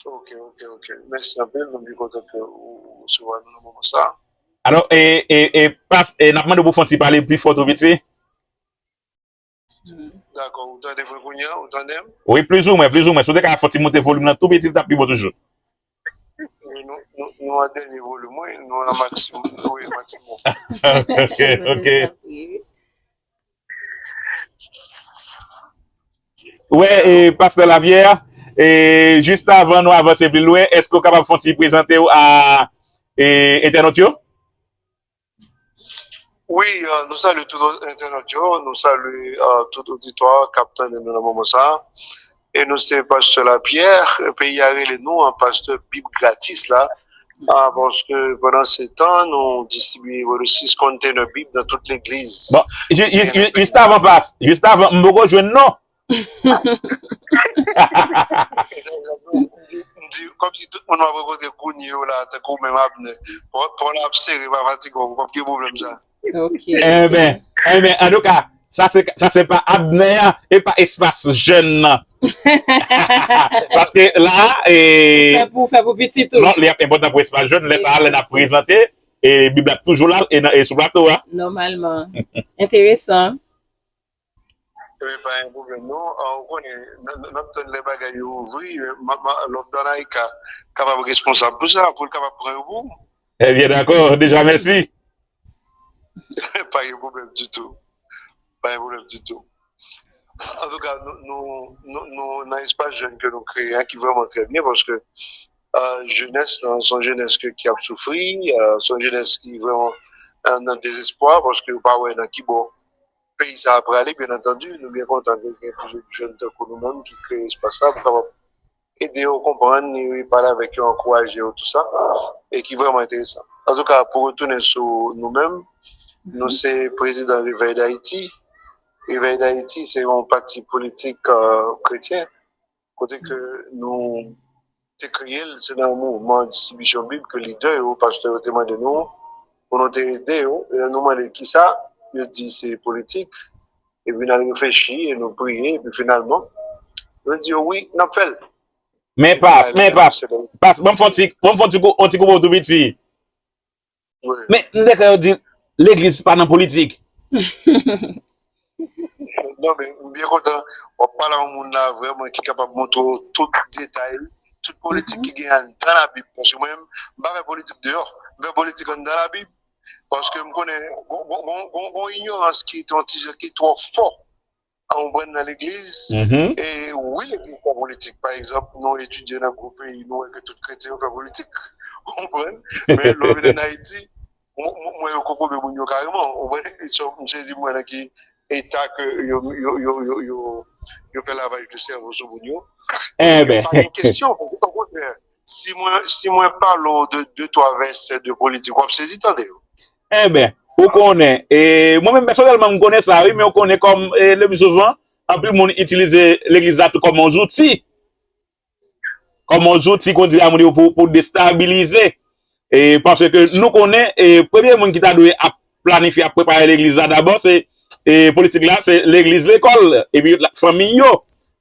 Ok, ok, ok. Mèsi anpil. Nou byen kontan ke ou resevwa nou nan moman sa. Alò, e, e, e, pas, e, n ap mande w pou fè yon ti pale pi fò tou piti. Dakò, ou tande mwen kounye a? Ou tande m? Wi, plizoumwen, plizoumwen. Si w te ka fè yon ti moute volim nan tou piti, li t ap pi bon toujou. Wi, nou, nou, nou an dènye volim, wi. Nou an maksimòm. Wi, maksimòm. Ok, ok. Wè, e, Pastè Lapyè, e, jis avan nou avanse pi lwen, èske w kapab fè yon ti prezante w a, e, entènot yo? Wi, e, nou salye tout entènot yo, nou salye, e, tout oditwa k ap tande nou nan moman sa a. E nou se Pastè Lapyè, peyi a rele nou, an, Pastè Bib Gratis la. A, paske pandan se tan, nou distribiye plis de sis container Bib nan tout legliz. Bon, ju-, ju-, ju-, jis avan, pas, jis avan, m poko jwenn non. M di, m di, kòmsi tout moun m ap rankontre kounye yo la, tankou menm Abner. Pòt, pòt la ap sere, pa fatige w, w p ap gen pwoblèm sa. Ok, ok. Enben, enben, antouka, sa se, sa se pa Abner, e pa Espas Jèn nan. Paske la, e, fè pou, fè pou pitit ou. Non, li ap enpòtan pou Espas Jèn, lè sa a, lè n ap prezante, e, Bib la ap toujou la, e nan, e sou plato a. Nòmalman. Enteresan. Ebyen, pa gen pwoblèm, non. A, ou konnen, n, n, n ap tann lè bagay yo ouvri, m, m, Love Danaika kapab responsab pou sa, pou l kapab pran yo pou ou. Ebyen, dakò, deja, mèsi. Pa gen pwoblèm ditou. Pa gen pwoblèm ditou. Antouka, nou, nou, nou, nou, nan espas jèn ke nou kreye a, ki vrèman trè byen, paske, e, jenès lan, se yon jenès ke, ki ap soufri, e, se yon jenès ki vrèman, e, nan dezespwa, paske yo pa wè nan ki bò peyi sa a prale, byen antandi, nou byen kontan ke gen plizyè jèn tankou nou menm ki kreye espas sa pou kapab ede yo konprann, li pale avèk yo, ankouraje yo, tou sa, e ki vrèman enteresan. Antouka, pou retounen sou nou menm, nou se prezidan Revèy Dayiti. Revèy Dayiti se yon pati politik, e, kretyen, kote ke nou te kreye l, se nan mouvman distribisyon Bib ke lidè yo, pastè yo te mande nou pou nou te ede yo. E lè nou mande kisa, yo di se politik. Epi n al reflechi, e nou priye, epi finalman, nou di yo wi, n ap fè l. Men pas, men pas, pas, ban m fè yon ti, ban m fè yon ti kou-, yon ti koupe w tou piti. Wi. Men, m te kwè yo di, legliz pa nan politik. Non, men, m byen kontan w ap pale a yon moun la, vrèman, ki kapab montre w tout detay, tout politik ki gen anndan Labib. Paske mwen menm, m pa fè politik deyò, m fè politik anndan Labib. Paske m konnen, gon, gon, gon, gon, gon inyorans ki, ki twò fò. Ou konprann, nan legliz. E wi, legliz fè politik. Pa egzanp, nou etidye nan gwo peyi, nou wè ke tout kretyen yo fè politik. Ou konprann? Men lè w vin ann Ayiti, mwen, mwen, mwen wè yo kokobe moun yo kareman. Ou konprann? So, m sezi, m wè nan ki eta ke yo, yo, yo, yo, yo, yo fè lavaj de sèvo sou moun yo. Enben. Pa gen kesyon, okontrè, si mwen, si mwen pale w de de twa vèsè de politik, w ap sezi tande yo. Enben, ou konnen, e, mwen menm pèsonèlman, m konnen sa, wi, men ou konnen kòm, e, le pli souvan, anpil moun itilize legliz la tou kòm yon zouti. Kòm yon zouti, kon di a moun yo, pou, pou destabilize. E, paske nou konnen, e, premye moun ki ta dwe ap planifye, ap prepare legliz la dabò, se, e, politik la, se legliz, lekòl, epi fanmi yo.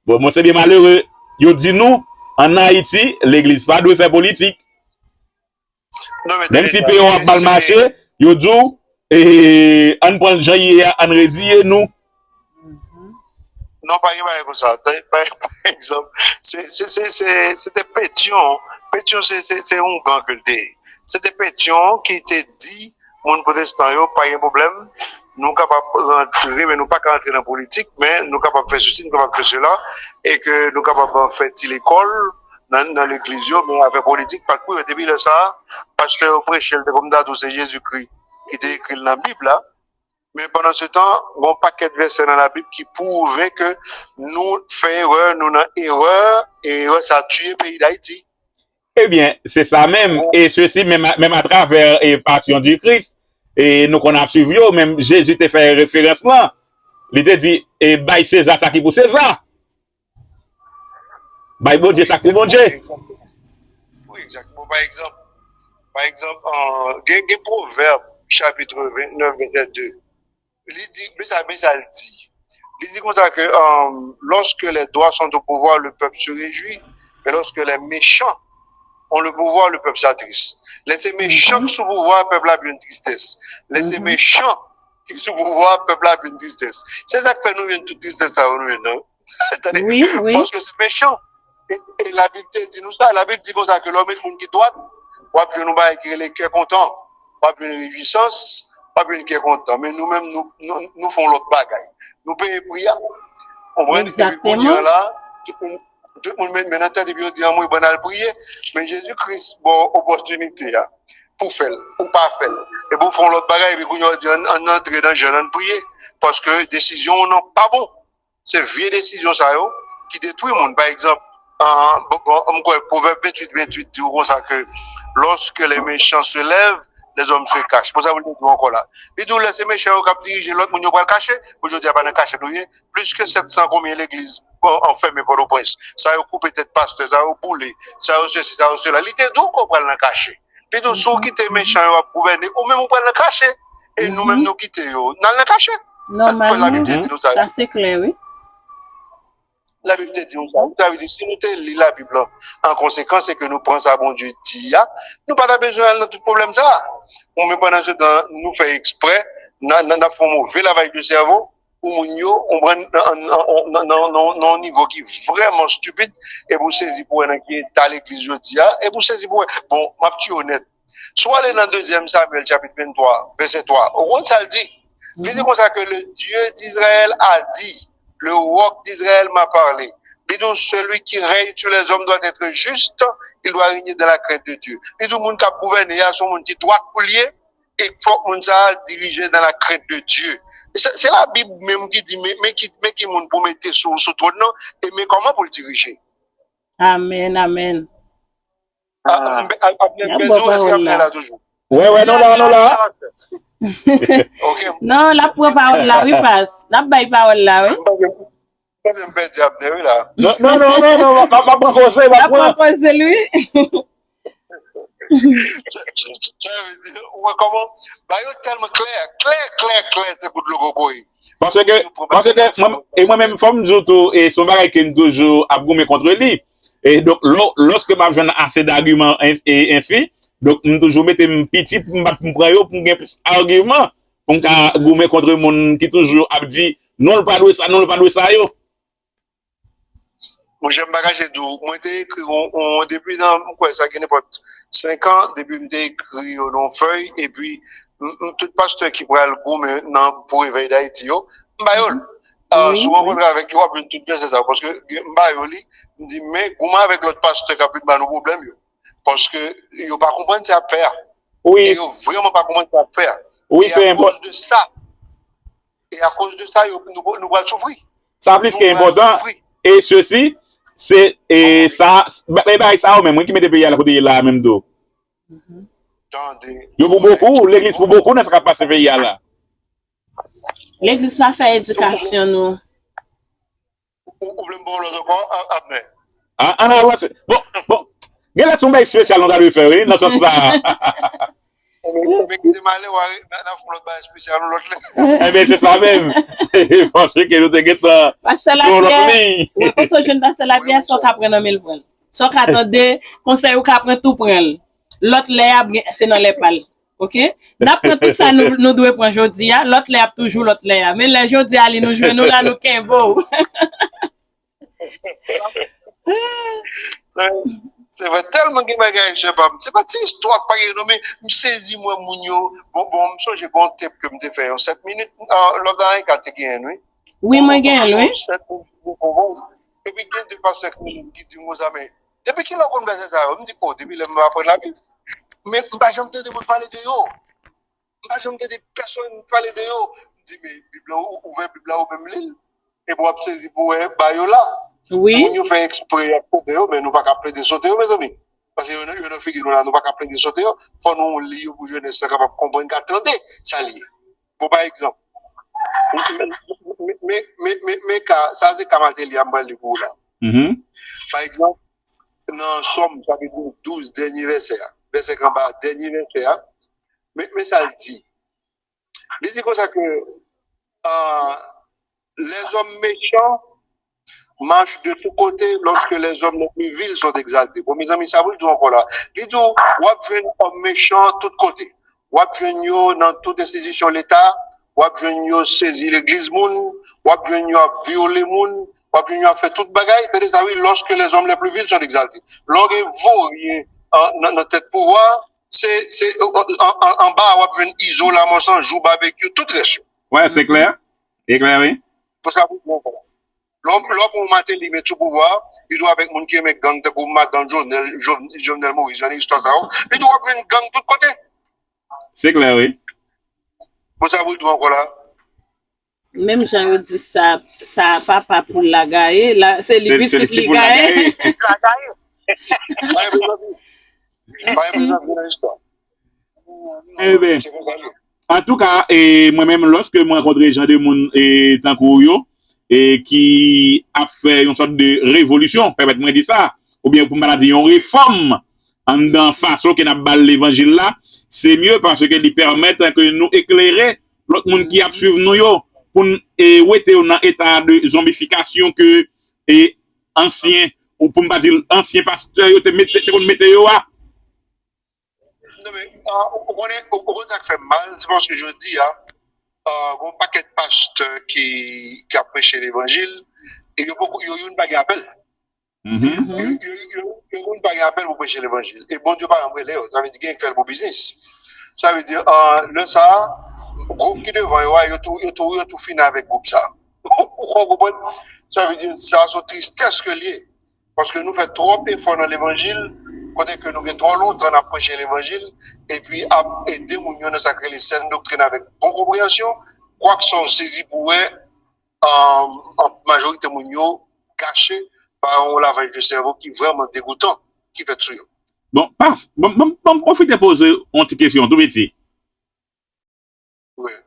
Bon, mwen, se byen malere, yo di nou, ann Ayiti, legliz pa dwe fè politik. Menm si peyi w ap mal mache, yo di w, e, ann pran l jan l ye a, ann reziye nou. Non, pa gen bagay konsa. Pa, pa egzanp, se, se, se, se, se te Petyon. Petyon, se, se, se oungan ke l te ye. Se te Petyon ki te di moun pwotestan yo, pa gen pwoblèm, nou kapab rantre, men nou pa ka rantre nan politik, men nou kapab fè sesi, nou kapab fè sela, e ke nou kapab fè ti lekòl nan, nan legliz yo, men afè politik, pa t pou yo. Depi lè sa a, pastè yo preche l, te kòm ta di w se Jezikri ki te ekri l nan Bib la. Men pandan se tan, gen yon pakèt vèsè nan Labib ki pwouve ke nou fè erè, nou nan erè, e erè sa a tiye peyi Dayiti. Ebyen, se sa menm. E sesi, menm, menm atravè e Passion du Christ, e nou konn ap swiv yo, menm Jezi te fè referans lan. Li te di, e bay Seza sa ki pou Seza. Bay Bondye sa k pou Bondye. Wi, egzakteman. Pa egzanp, pa egzanp, euh, gen, gen Pwovèb, chapit vennèf, vèsè de. Li di, men sa, men sa l di. Li di konsa ke, euh, lorsque les doigts sont au pouvoir, le peuple se réjouit. Mais lorsque les méchants ont le pouvoir, le peuple s'attriste. Lè se mechan ki sou pouvwa, pèp la ap jwenn tristès. Lè se mechan ki sou pouvwa, pèp la ap jwenn tristès. Se sa k fè nou jwenn tout tristès sa yo nou jwenn nan. Tande? Wi, wi. Paske se mechan. E, e Labib te di nou sa. Labib di konsa ke lè w met moun ki dwat, w ap jwenn yon bagay ki rele kè kontan. W ap jwenn rejwisans, w ap jwenn kè kontan. Men nou menm, nou, nou, nou fè yon lòt bagay. Nou peye pri a. Konprann? Epi kounye a la, tout moun, tout moun met men nan tèt epi yo di, anmwe, bann al priye. Men Jezi Kris ba w opòtinite a pou fè l, ou pa fè l. Epi w fè yon lòt bagay, epi kounye a w di, ann, ann antre nan jèn, ann priye. Paske desizyon w nan pa bon. Se vye desizyon sa yo ki detwi moun. Pa egzanp, an, bon, bon, m kwè Pwovèb venntuit venntuit di w konsa ke lorsque les méchants se lèvent, les hommes se cachent. Bon, sa pou l te di w ankò la. Li di w lè se mechan yo k ap dirije, lòt moun yo pral kache. Pou jodi a pa nan kachèt ou ye. Plis ke sèt san konbyen legliz an, an fèmen Pòtoprens. Sa yo koupe tèt pastè, sa yo boule, sa yo sesi, sa yo sela. Li te di w ke w pral nan kache. Li di w si w kite mechan yo ap gouvène, ou menm ou pral nan kache. E nou menm nou kite yo, n al nan kache. Èske Labib te di nou sa? Sa se klè, wi. Labib te di nou sa. Sa vle di, si nou te li Labib lan an konsekans e ke nou pran sa Bondye di a, nou pa ta bezwen al nan tout pwoblèm sa a. Bon, men pandan se tan, nou fè eksprè, n a, n a, n ap fè yon move lavaj de sèvo pou moun yo, ou konprann, nan, nan, nan, nan, nan, nan yon nivo ki vrèman stipid, epi w sezi pou wè nan ki eta legliz jodi a, epi w sezi pou wè, bon, m ap tiye w nèt. Si w ale nan dezyèm Samyèl chapit venntwa, vèsè twa, ou konn sa l di? Li di konsa ke le Dieu d'Israël a dit, le roc d'Israël m'a parlé. Li di w, celui qui règne sur les hommes doit être juste, il doit régner dans la crainte de Dieu. Li di w, moun k ap gouvène a, se yon moun ki dwat pou l ye, e fòk moun sa a dirije dans la crainte de Dieu. Se, se Labib menm ki di, men, men ki, men ki moun pou mete sou, sou twòn nan, e men kòman pou l dirije. Amèn, amèn. Wè, wè, nou la, nou la. Non, l ap pran pawòl la, wi, pas. N ap bay pawòl la, wi. Panse m pèdi Abner, wi, la. Non, non, non, non, non, m ap pran koze, m ap pran koze, wi. Ou wè kòman? Bagay yo tèlman klè, klè, klè, klè, tankou dlo kokoye. Paske, paske, mwen, e mwen menm, fò m di w tou, e se yon bagay ke m toujou ap goumen kont li. E donk, lò, lòske m ap jwenn ase dagiman ensi, donk, m toujou mete m piti pou m bat pou m pran yo, pou m gen plis agiman, pou m ka goumen kont moun ki toujou ap di, non, l pa dwe sa, non, l pa dwe sa yo. Monchè, m pa kache di w, mwen te ekri yon, yon, depi nan, m kwè sa gen nenpòt senk an, depi m te ekri yo nan yon fèy, epi m, m, tout pastè ki pral goumen nan, pou Revèy Dayiti yo, m ba yo l. Ah, si w rankontre avèk yo, w ap jwenn tout vèsè sa yo, paske m ba yo li, m di, men goumen avèk lòt pastè k ap vin ba nou pwoblèm yo, paske yo pa konprann sa y ap fè a. E yo vrèman pa konprann sa y ap fè a. E akoz de sa, e akoz de sa, yo, nou, nou pral soufri. Sa plis ke enpòtan. E sesi, se, e sa, men bagay sa yo menm, wi, ki mete peyi a la kote l ye la a menm tou. Yo pou bokou, legliz pou bokou nan sa k ap pase peyi a la. Legliz pa fè edikasyon nou. Ou, ou vle m ba w lòd ankò, Abner? Ann avanse. Bon, bon. Gen lè se yon bagay espesyal nou ta dwe fè, wi, nan sans sa. Men kite m ale, w a nan fè yon lòt bagay espesyal yon lòt lè. Ebyen, se sa menm. Paske nou te gentan sou yon lòt liy. Wè, kote w jwenn pastè Lapyè, sa w ka pran nan men l pran l. Sa w ka tande, konsèy ou ka pran tou pran l. Lòt lè a, se nan lè pa l. Oke? N ap pran tout sa nou, nou dwe pran jodi a, lòt lè ap toujou lòt lè a. Men lè jodi a li nou jwenn ou la, nou kenbe w. Se vre, tèlman gen bagay, chè pa m. Se pa ti istwa k pa gen non, men m sezi m wè moun yo. Bon, bon, m sonje gon tep ke m te fè yon sèt minit, Love Danaika te genyen l, wi. Wi, mwen genyen l, wi. Sèt minit, bon, bon. Epi gen de pastè ki rele m ki di m konsa, men depi kilè w konn vèsè sa yo? M di, o, depi lè m aprann Labib. Men m pa janm tande moun pale de yo. M pa janm tande pèsonn pale de yo. M di, men Bib la, ou ouvè Bib la, ou menm li l. Epi w ap sezi pou wè ba yo la. Wi. Moun yo fè eksprè y ap sote yo, men nou pa ka plede sote yo, mezanmi. Paske yo nan, yo nan figi nou la, nou pa ka plede sote yo. Fò nou li yo pou jenès la kapab konprann, ka tande sa l ye. Bon, pa egzanp, men, men, men, men, men, men ka, sa se ka Mateli a m pral li pou ou la. Pa egzanp, nan Sòm, chapitre douz, dènye vèsè a, vèsè k anba a, dènye vèsè a, men, men sa l di. Li di konsa ke, euh, les hommes méchants marchent de tous côtés lorsque les hommes les plus vils sont exaltés. Bon, mezanmi, sa pou l di w ankò la. Li di w, w ap jwenn òm mechan tout kote. W ap jwenn yo nan tout enstitisyon Leta, w ap jwenn yo sezi legliz moun, w ap jwenn yo ap vyole moun, w ap jwenn yo ap fè tout bagay. Tande sa, wi, lorsque les hommes les plus vils sont exaltés. Lè w gen voryen nan, nan tèt pouvwa, se, se, anba a w ap jwenn Izo, Lamò San Jou, Babekyou, tout rès yo. Wè, se klè. E klè, wi. Pou sa pou bon, bon. Lè w pran yon Mateli met sou pouvwa, li tou avèk moun ki renmen gang tankou madanm Jovenel, Jovenel Moïse, jan istwa sa yo. Li tou ap jwenn gang tout kote. Se klè, wi. Pou sa pou l tou ankò la. Menm jan yo di sa, sa papa poul la gaye, la se li pitit li gaye. Ebyen, antouka, e, mwen menm, lòske mwen rankontre jan de moun e, tankou ou yo, e, ki ap fè yon sòt de revolisyon, pèmèt mwen di sa, oubyen pou m pa ta di yon refòm anndan fason ke n ap ba l levanjil la, se mye paske li pèmèt ke nou eklere lòt moun ki ap swiv nou yo, pou n e, wete yo nan eta de zonbifikasyon ke e, ansyen, ou pou m pa di l, ansyen pastè yo te, mete, te konn mete yo a. Non, men, ah, ou, ou konnen, ou, ou konn sa k fè m mal, se paske jodi a, ah, gon pakèt pastè ki, ki ap preche levanjil, e yo poko, yo youn pa gen apèl. Yo, yo, yo, yo youn pa gen apèl pou preche levanjil. E Bondye pa janm rele yo, sa vle di gen k fè l pou biznis. Sa vle di, ah, lè sa a, gwoup ki devan yo a, yo tou, yo tou, yo tou fini avèk gwoup sa a. Ou konprann? Sa vle di, sa se yon tristès ke l ye. Paske nou fè twòp efò nan levanjil, kote ke nou gen twò lontan n ap preche levanjil, epi ap ede moun yo nan sa k rele sèn doktrin avèk bon konpreyansyon, kwak sa w sezi pou wè, majorite moun yo gache pa yon lavaj de sèvo ki vrèman degoutan ki fèt sou yo. Bon, pas, bon, bon, bon, pwofite poze yon ti kesyon tou piti.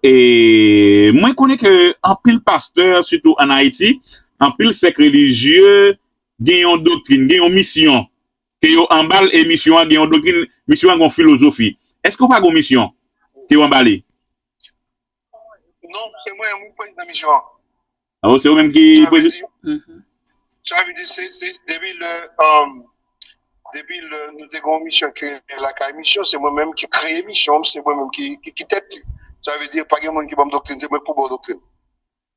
E mwen konnen ke anpil pastè, sitou ann Ayiti, anpil sèk relijye gen yon doktrin, gen yon misyon ke yo anba l, e misyon an gen yon doktrin, misyon an gen yon filozofi. Èske w pa gen yon misyon ke w anba li? Non, se mwen menm ki prezidan misyon an. Oh, se ou menm ki prezidan? Sa vle di, se, se, depi lè, um, depi lè nou te gen yon misyon ki rele Lakay Misyon, se mwen menm ki kreye misyon, se mwen menm ki, ki, ki tèt li. Sa vle di, pa gen moun ki ban m doktrin, se mwen k pou ba w doktrin.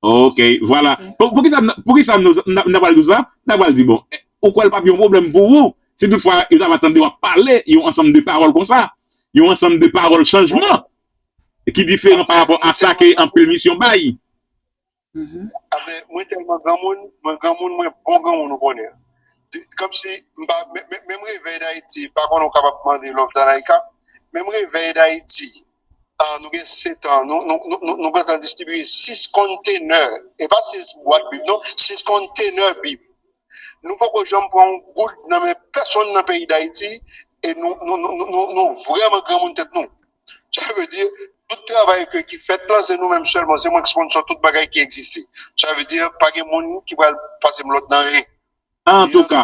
Ok, vwala. Pou, poukisa, poukisa nou, n ap, n ap pral di sa? N ap pral di, bon, ou kwè l p ap yon pwoblèm pou ou, si toutfwa yo ta va tande w ap pale yon ansanm de pawòl konsa, yon ansanm de pawòl chanjman, ki diferan pa rapò a sa ke anpil misyon bay? Amen, mwen tèlman granmoun, mwen granmoun, mwen bon granmoun ou konnen. Kòmsi, m pa, menm Revèy Dayiti, pa konnen ou kapab mande Love Danaika, menm Revèy Dayiti, ah, nou gen sèt an, nou, nou, nou, nou, nou gentan distribiye sis kontenè, e pa sis bwat Bib, non, sis kontenè Bib. Nou poko janm pran yon goud nan men pèsonn nan peyi Dayiti, e nou, nou, nou, nou, nou, nou vrèman granmoun tèt nou. Sa vle di, tout travay ke, ki fèt la, se nou menm sèlman, se mwen k sponsò tout bagay ki egziste. Sa vle di, pa gen moun ki pral pase m lòd nan anyen. Antouka,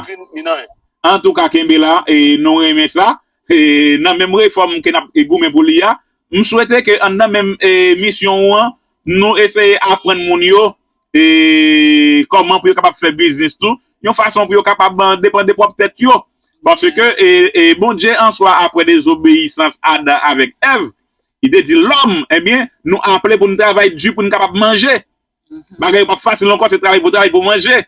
antouka, kenbe la, e nou renmen sa. e, nan menm refòm ke n ap, e, goumen pou li a, m swete ke anndan menm, e, misyon ou an, nou eseye aprann moun yo, e, kòman pou yo kapab fè biznis tou, yon fason pou yo kapab, e, depann de pwòp tèt yo. Paske, e, e, Bondye an swa, apre dezobeyisans Adan avèk Èv, li te di lòm, ebyen, nou aple pou n travay di pou n kapab manje. Bagay yo p ap fasil ankò, se travay pou travay pou manje.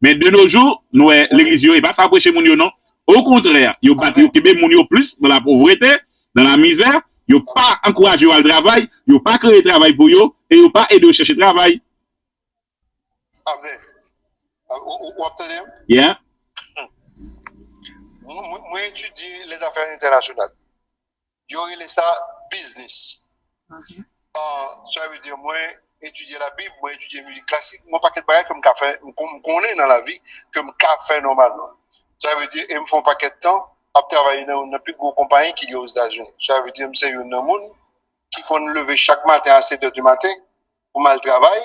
Men de nos jours, nou wè legliz yo, e pa sa preche moun yo non. Okontrè, yo bat, yo kenbe moun yo plis nan lapovrete, nan lamizè, yo pa ankouraje yo al travay, yo pa kreye travay pou yo, e yo pa ede yo chèche travay. Abner, ou, ou, ou ap tande m? Yeah. Mwen, mwen, mwen etidye lèzafè entènasyonal. Yo rele sa biznis. Ah, sa vle di, mwen etidye Labib, mwen etidye mizik klasik, mwen pakèt bagay ke m ka fè, m kon- m konnen nan lavi, ke m ka fè nòmalman. Sa vle di, e m fè yon pakèt tan ap travay nan youn nan pi gwo konpayi ki gen Ozetazini. Sa vle di, m se youn nan moun ki konn leve chak maten a sèt è di maten, pou m al travay,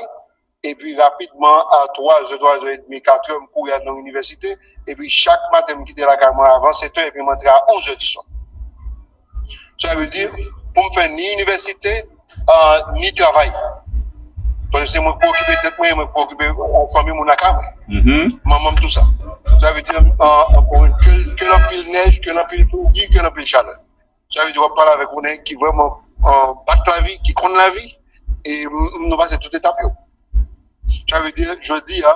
epi rapidman a twa zè, twa zè edmi, kat è, m kouri al nan inivèsite, epi chak maten m kite lakay mwen avan sèt è, epi m antre a onz è di swa. Sa vle di, pou m fè ni inivèsite, ah, ni travay. Paske se mwen k pou okipe tèt mwen, mwen k pou okipe, ah, fanmi mwen lakay mwen. Manman m tou sa. Sa vle di, ah, ankò, ke, ke l anpil nèj, ke l anpil pwodui, ke l anpil chalè. Sa vle di w ap pale avèk yon nèg ki vrèman, ah, bat lavi, ki konn lavi, e m- m- nou pase tout etap yo. Sa vle di, jodi a,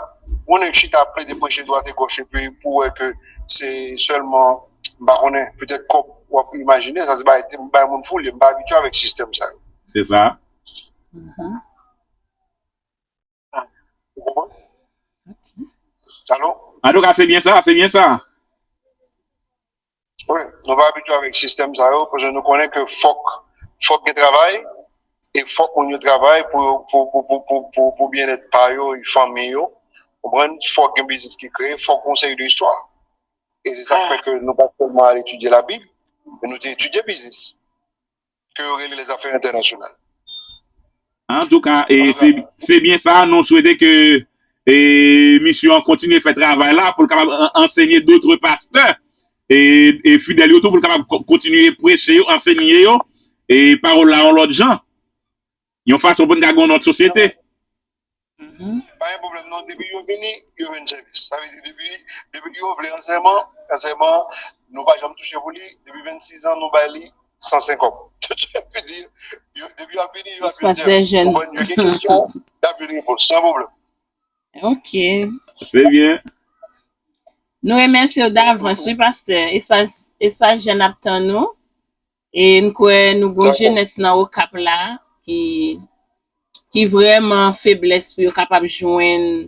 yon nèg chita ap plede preche dwat e gòch epi pou wè ke se sèlman, m pa konnen, petèt kòb w ap imajine, sa se bay bay moun foule, m pa abitye avèk sistèm sa yo. Se sa. Ou konprann? Alo? Antouka, se byen sa, se byen sa. Wi, nou pa abitye avèk sistèm sa yo, paske nou konnen ke fòk, fòk gen travay, e fòk moun yo travay pou, pou, pou, pou, pou, pou, pou byennèt pa yo, e fanmi yo. Konprann? Fòk gen biznis ki kreye, fòk gen yon seri de istwa. E se sa k fè ke nou pa sèlman al etidye Labib, men nou te etidye biznis. Ke yo rele lèzafè entènasyonal. Antouka, e se se byen sa, nou swete ke e misyon an kontinye fè travay la pou l kapab an- ansenye dotre pastè e, e fidèl yo tou, pou l kapab ko- kontinye preche yo, ansenye yo e pawòl la yon lòt jan, yon fason pou n ka gen yon lòt sosyete. Pa gen pwoblèm non, depi yo vini, yo jwenn sèvis. Sa vle di depi depi yo vle ansèyman, ansèyman nou pa janm touche pou li, depi vennsis an nou bay li san senk kòb. Sa vle di, yo- depi y ap vini, y ap jwenn Espas dè sèvis. jèn. Konprann? Yo gen kesyon, y ap jwenn repons, san pwoblèm. Ok. Se byen. Nou remèsye w davans, wi, pastè. Espas, espas jèn ap tann ou. E n kwè nou gon Dakò. Jenès nan Okap la ki, ki vrèman feblès pou yo kapab jwenn,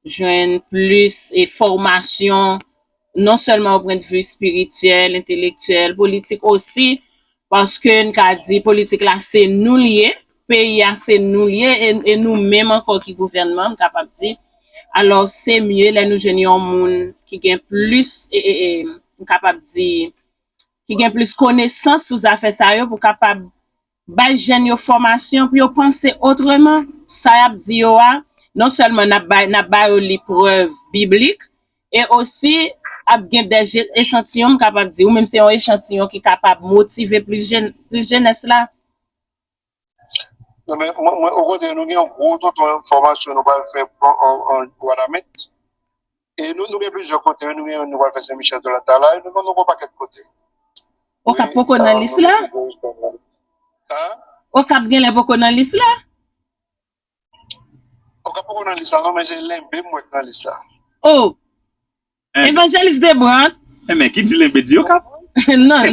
jwenn plis e fòmasyon, non sèlman o pwendvi espirityèl, entelektyèl, politik osi, paske n ka di politik la se nou l ye, peyi a se nou l ye, e, e nou menm ankò ki gouvènman, m kapab di. Alò, se mye lè nou jwenn yon moun ki gen plis, e, e, e, m kapab di, ki gen plis konesans sou zafè sa yo pou kapab bay jèn yo fòmasyon pou yo panse otreman. Sa y ap di yo a, non sèlman n ap bay, n ap ba yo li prèv biblik, e osi ap gen de je- echantiyon, m kapab di, ou menm se yon echantiyon ki kapab motive plis jèn, plis jenès la. Non, men mwen, mwen, okontrè, nou gen yon gwo tonton fòmasyon nou pral fè an, an, an Wanament. E nou, nou gen plizyè kote, nou gen youn nou pral fè Sen Michèl de Latala, e nou, nou gen yon pakèt kote. Okap poko nan lis la? Hein? Okap genlè poko nan lis la? Okap poko nan lis la, non, men se Lenbe m wè k nan lis la. Oh! Evanjelis Debrant. Enben, ki di Lenbe di Okap? Non.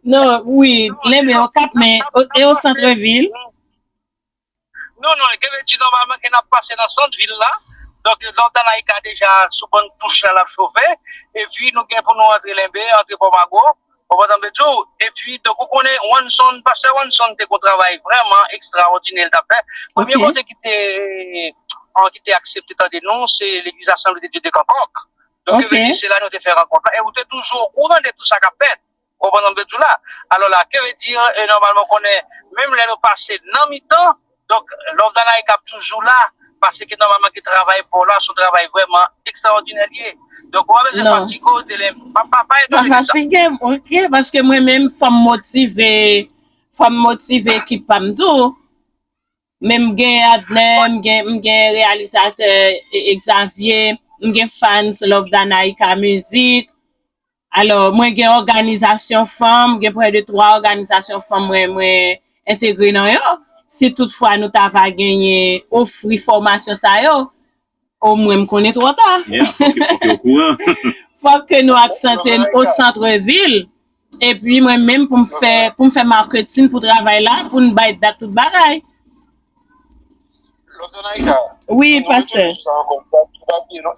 Non, wi, Lenbe Okap, men o- e o santrevil. Non, non, gen vle di nòmalman ke n ap pase nan sant vil la. Donk, Love Danaï ka deja sou bann touch la, l ap chofe. Epi, nou gen pou nou antre Lenbe, antre Pòmago. Ou konprann sa m vle di w? Epi, donk, ou konnen, Wanson, pastè Wanson te gon travay vrèman ekstraòdinè l t ap fè. Premye kote ki te, an, ki te aksepte tande nou, se Legliz Asanble de Dye de Kankòk. Donk, ke vle di, se la nou te fè rankont la. E ou te toujou okouran de tout sa k ap fèt. Ou konprann sa m vle di w la? Alò la, ke vle di, e, nòmalman, konnen, menm lè nou pase nan mitan, donk, Love Danaï k ap toujou la, Paske nòmalman ki travay pa w la, se yon travay vrèman ekstraòdinè li ye. Donk, ou pa bezwen fatige w, Delè. Pa, pa, pa etone de sa. Pa fatige m, ok, paske mwen menm, fò m motive, fò m motive ekip pa m tou. Men m gen Adner, m gen, m gen reyalizatè, e, Xavier, m gen fans Love Danaïka Music. Alò, mwen gen òganizasyon fanm, gen prè de twa òganizasyon fanm mwen, mwen entegre nan yo. Si toutfwa nou ta va genyen ofri fòmasyon sa yo, omwen m konnen twò ta. Yeah, fòk, fòk yo okouran. Fòk ke nou aksantye n o santrevil. Epi mwen menm pou m fè, pou m fè marketing pou travay la, pou n bay dat tout bagay. Love Danaïka, wi, pastè.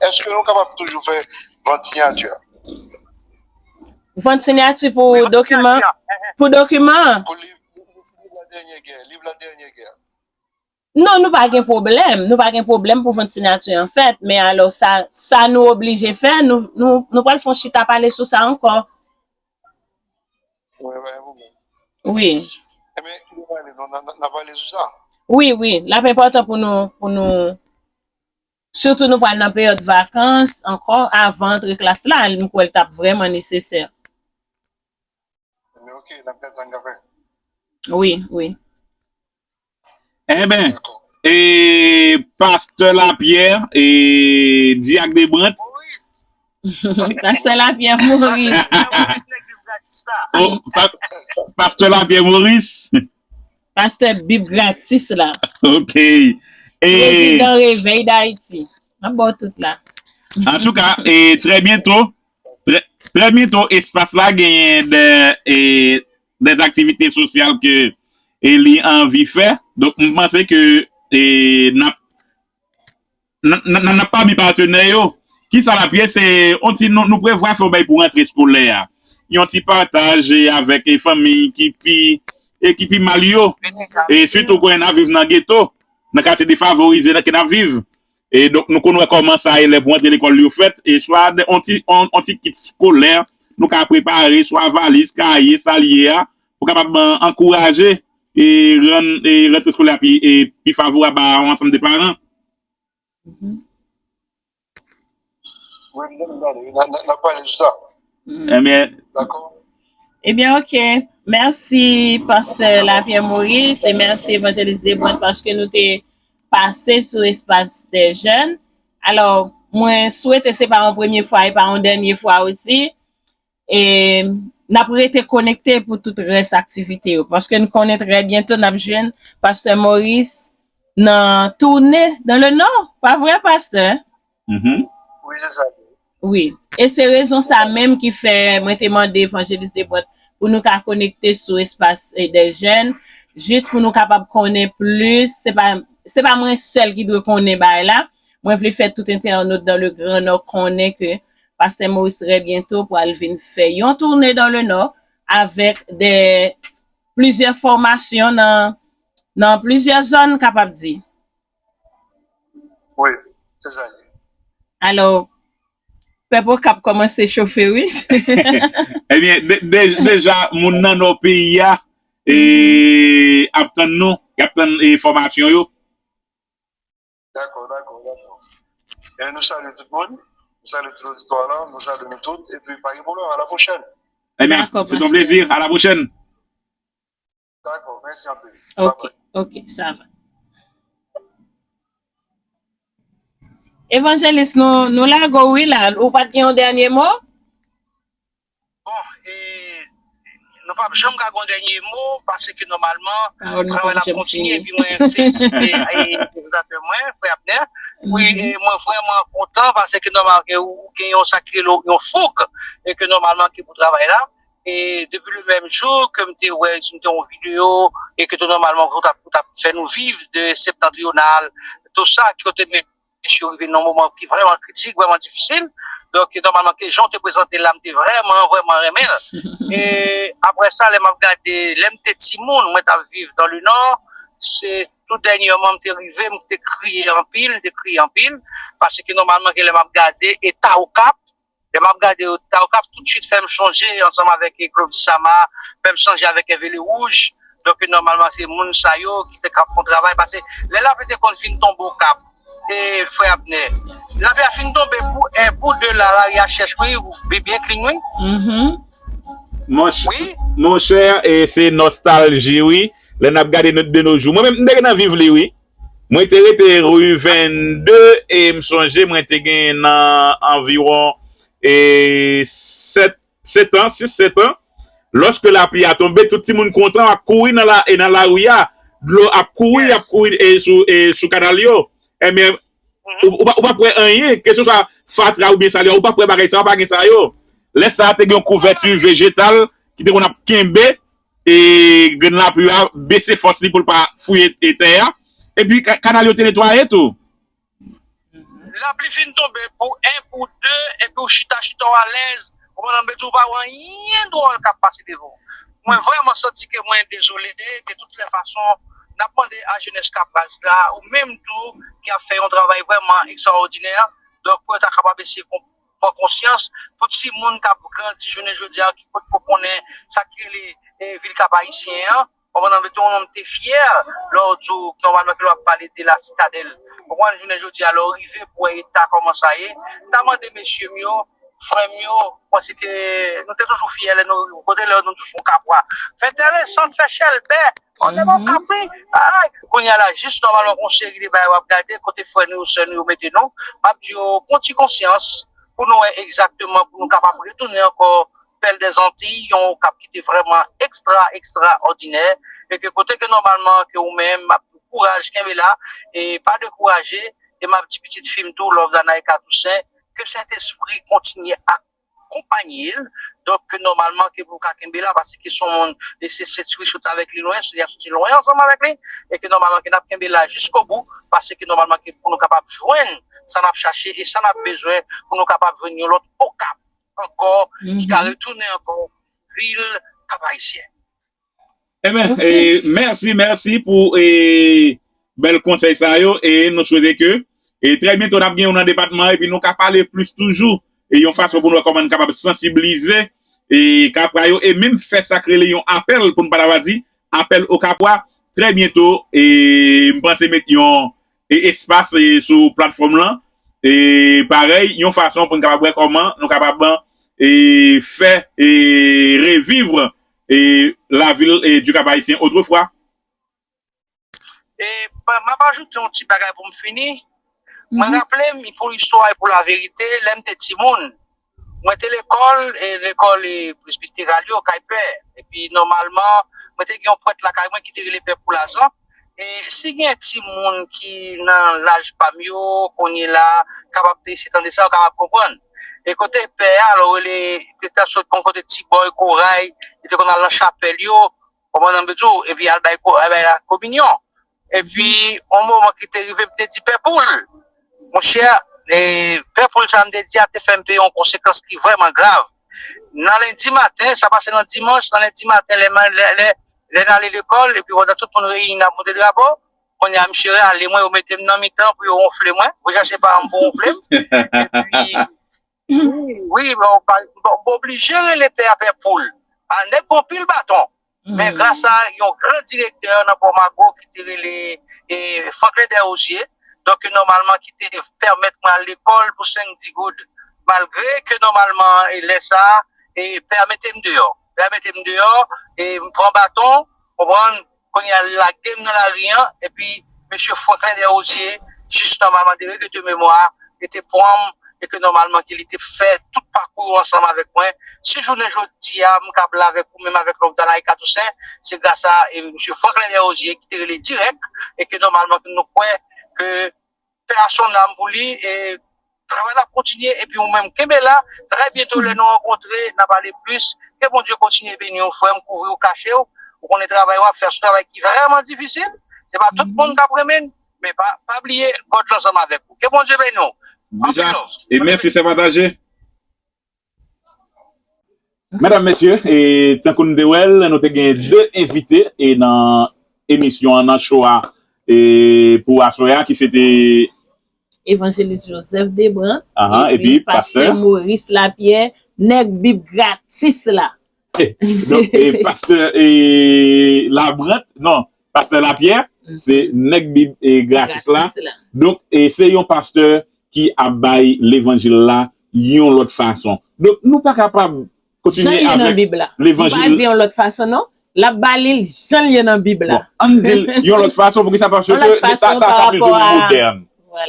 Èske nou kapab toujou fè vant siyati a? Vant siyati pou dokiman, pou dokiman. Pou liv, liv la dènye gè, liv la dènye gè. Non, nou pa gen pwoblèm. Nou pa gen pwoblèm pou vant siyati an fèt. Men alò, sa, sa nou oblije fè, nou, nou, nou pral fè yon chita pale sou sa ankò. Wi, pa gen pwoblèm. Wi. Ebyen, nou pale, nou, n a, n a pale sou sa. Wi, wi. L ap enpòtan pou nou, pou nou, sitou nou pral nan peryòd vakans, ankò, avan antre klas la, m kwè l t ap vrèman nesesè. Men ok, n ap gad sa n ka fè. Wi, wi. Enben, dakò. E pastè Lapyè, e dyak Debrant. Pastè Lapyè Moris. Pastè Moris, nèg viv gratis la. Oh, pa, pastè Lapyè Moris. Pastè Bib gratis la. Ok. E prezidan Revèy Dayiti. M ap ba w tout la. Antouka, e trè byento, trè, trè byento, espas la genyen de, e, de aktivite sosyal ke, e, li anvi fè. Donk, m panse ke, e, n ap n, n, n, n ap pami patnè yo. Kisa l ap ye? Se yon ti, nou, nou prevwa fè yon bagay pou rantre eskolè a. Yon ti pataj, e, avèk, e, fanmi ki pi, e, ki pi mal yo. E sitou kounye n ap viv nan geto, nan katye defavorize nan ke n ap viv. E donk, nou konn wè kòman sa ye lè pou rantre lekòl yo fèt. E swa de, yon ti, yon, yon ti kit eskolè, nou ka prepare, swa valiz, kaye, sa l ye a, pou kapab, e, ankouraje e rann, e rantre eskolè a pi, e pi favorab a yon ansanm de paran. Mhm. Wi, m gade, n a, n a, n a pale sou sa. Mhm. Ebyen, dakò. Ebyen, ok. Mèsi, pastè Lapyè Moris, e mèsi, evanjelis Debrant, paske nou te pase sou espas dè jèn. Alò, mwen swete se pa yon premye fwa, e pa yon dènye fwa osi. E n ap rete konekte pou tout rès aktivite yo, paske n konnen trè byento n ap jwenn pastè Moris nan toune dans le Nord, pa vre, pastè? Mhm. Wi, se sa. Wi. E se rezon sa menm ki fè mwen te mande evanjelis Debrant pou nou ka konekte sou espas, e, dè jèn, jis pou nou kapab konnen plis. Se pa, se pa mwen sèl ki dwe konnen bagay la. Mwen vle fè tout entènot dans le Grand Nord konnen ke pastè Moris trè byento pral vin fè yon toune dans le Nord avèk de, plizyè fòmasyon nan, nan plizyè zòn, kapab di. Wi, se sa l ye. Alò, pèp Okap kòmanse chofe, wi. Ebyen, de, de, deja, moun nan Nò peyi a, e, ap tann nou, y ap tann, e, fòmasyon yo. Dakò, dakò, dakò. E nou salye tout moun, nou salye tout oditwa la, nou salye nou tout, epi pa gen pwoblèm, à la prochaine. Ebyen, dakò, se ton pastè. Plezi, à la prochaine. Dakò, mèsi anpil. Ok, ok, sa va. Evanjelis, nou, nou lage w wi la, ou pa t gen yon dènye mo? Bon, e, nou p ap janm ka gen yon dènye mo, paske nòmalman, travay la ap kontinye, epi mwen felisite, e, prezantatè mwen, frè Abner. Wi, e mwen vrèman kontan, paske nòmal ke ou gen yon sa ki rele yon foug, e ke nòmalman ki pou travay la. E depi le menm jou ke m te wè, si m te yon videyo, e ke tou nòmalman, ou t ap, ou t ap fè nou viv de Septentrional, tou sa, ki ou te met mesye yo rive nan moman ki vrèman kritik, vrèman difisil. Donk, nòmalman, ke jan w te prezante l la, m te vrèman, vrèman renmen l. E apre sa, lè m ap gade, lè m te timoun, mwen t ap viv dans le Nord, se tou dènyèman m te rive, m te kriye anpil, m te kriye anpil, paske nòmalman, ke lè m ap gade eta Okap, lè m ap gade eta Okap, toutswit fè m chonje ansanm avèk Clovis Sama, fè m chonje avèk Ève Lewouj. Donk, nòmalman, se moun sa yo ki te k ap fè yon travay, paske lè lapli te konn fin tonbe Okap, e, frè Abner. Lapli a fin tonbe pou en, pou de la, lari a chèch, wi, byen, byen clean, wi. Mhm. Monch, Wi. Monchè, e se nostalji, wi. Lè n ap gade nou de nos jours. Mwen menm, m te gen nan viv li, wi. Mwen te rete ri vennde e m sonje mwen te gen nan anviwon e sèt, sèt an, sis, sèt an. Lòske lapli a tonbe, tout timoun kontan, ap kouri nan la, e nan lari a. Dlo ap kouri, ap kouri e sou, e sou kanal yo. Ebyen, ou, ou, pa- ou pa p wè anyen, keseswa fatra oubyen sa, ou pa p wè bagay sa, ou pa gen sa yo. Lè sa a te gen yon kouvèti vejetal ki te konn ap kenbe e grenn lapli a bese fòs li pou l pa fouye e tè a. Epi ka- kanal yo te netwaye tou. Lapli fin tonbe pou en, pou de, epi w chita, chita w alèz, ou konprann, m di w pa wè anyen dwòl k ap pase devan w. Mwen vrèman santi ke mwen dezole, de tout lè fason, n ap mande a jenès Kapraz la, ou menm tou, ki ap fè yon travay vrèman ekstraòdinè, donk pou yo ta kapab eseye kon- pran konsyans, pou timoun k ap grandi jounen jodi a, ki potko konnen sa ki rele e, vil Kap Ayisyen an, konprann, m te yon nonm te fyè, lè w di w, nòmalman, ke lè w ap pale de la sitadèl. Konprann, jounen jodi a, lè w rive pou wè eta kòman sa ye, m ta mande mesye m yo, frè m yo, paske nou te toujou fyè lè nou kote lè nou di w se yon Kapwa. Fè enteresan, fè chèlbè, on est bon Cap, wi. Ay, kounye a la, jis nòmalman, gon seri de bagay w ap gade, kote frè nou yo, sè nou yo mete nou, m ap di yo, pran ti konsyans, pou nou wè egzakteman, pou nou kapab retounen ankò Pèl dèzantiy, yon Okap ki te vrèman ekstra, ekstraòdinè, e ke kote ke nòmalman ke ou menm, m ap di w kouraj, kenbe la, e pa dekouraje, e m ap di pitit fi m tou, Lovedana Eka Toussaint, ke Sentespri kontinye akonpanye l, donk ke nòmalman ke pou w ka kenbe la, paske se yon moun, e se Sentespri sot avèk li lwen, se li a soti lwen ansanm avèk li, e ke nòmalman ke n ap kenbe la jiskobou, paske nòmalman ke pou nou kapab jwenn sa n ap chache e sa n ap bezwen, pou nou kapab jwenn yon lòt Okap ankò, ki ka retounen ankò vil Kap Ayisyen. Ebyen, e, mèsi, mèsi pou e, bèl konsèy sa yo, e nou swete ke e, trè byento n ap gen yon nan depatman, epi nou ka pale plis toujou, e yon fason pou nou wè kòman n kapab sansibilize e, Kapwa yo, e menm fè sa k rele yon apèl, pou n pa ta va di, apèl o Kapwa, trè byento, e m panse met yon e, espas e, sou platfòm lan, e parèy, yon fason pou n kapab wè kòman nou kapab e, fè e, reviv e, lavil e, du Cap Haïtien otrefwa. E m ap ajoute yon ti bagay pou m fini. Mwen raple m, pou istwa e pou laverite, lè m te timoun, mwen te lekòl, e lekòl e presbiteral yo, kay pè. Epi nòmalman, mwen te gen yon prèt lakay mwen ki te rele Pè Poulazan. E si gen timoun ki nan laj pa m yo, kounye la, kapab te eseye tande sa, yo kapab konprann. E kote pè a, lè w rele, te ta sot yon kote Tibòy, Koray, li te konn al nan chapèl yo, konprann sa m vle di w, epi al bay, al bay la kominyon. Epi, yon moman ki te rive, m te di, Pè Poul, monchè, e, Pè Poul sa m te di a te fè m peye yon konsekans ki vrèman grav. Nan lendi maten, sa pase nan dimanch, nan lendi maten, lè, lè, lè, lè n ale lekòl, epi pandan tout moun reyini n ap monte drapo, kounye a, misye rale mwen, yo mete m nan mitan pou yo wonfle mwen. Pou chache pa m pou wonfle m. Epi, wi, wi, bon, m oblije rele pè a Pè Poul. A, nèg pran pil baton. Men gras a yon gran direktè nan Pòmago ki te rele e, Franklin Desrosiers, donk nòmalman ki te pèmèt mwen al lekòl pou senk di goud. Malgre ke nòmalman e, lè sa a, e, pè a mete m deyò. Pè a mete m deyò, e m pran baton, konprann, kounye a l lage m nan lari an, epi mesye Franklin Desrosiers, jis nòmalman de regret de mémoire, li te pran m, e ke nòmalman ke li te fè tout pakou yo ansanm avèk mwen. Si jounen jodi a, m kab la avèk ou menm avèk Lovedana Eka Toussaint, se gras a e, mesye Franklin Desrosiers ki te rele dirèk, e ke nòmalman ke nou kwè ke pè a son nanm pou li, e travay la ap kontinye, epi ou menm kenbe la, trè byento lè nou rankontre, n a pale plis, ke Bondye kontinye beni w, frè m, kouvri w, kache w, ou konnen travay w ap fè, se yon travay ki vrèman difisil, se pa tout moun k ap renmen n, men pa, pa bliye, God la ansanm avèk ou, ke Bondye beni w, anpil love. E mèsi, se pataje. Medam, mesye, e tankou n te wè l, nou te gen de envite e nan emisyon an, nan show a, e pou aswè a, ki se te Evanjelis Joseph Debrant, Ahan, epi pastè Maurice Lapierre, nèg Bib gratis la. Donk, e pastè e Labrant, non, pastè Lapierre, Se nèg Bib e gratis la. Donk, e se yon pastè ki ap bay levanjil la yon lòt fason. Donk, nou pa kapab kontinye avèk levanjil. Jan l ye nan Bib la. Li pa di yon lòt fason, non. L ap ba li l jan l ye nan Bib la. Bon, ann di l yon lòt fason, poukisa? Paske sa, sa, sa plizoumwen modèn.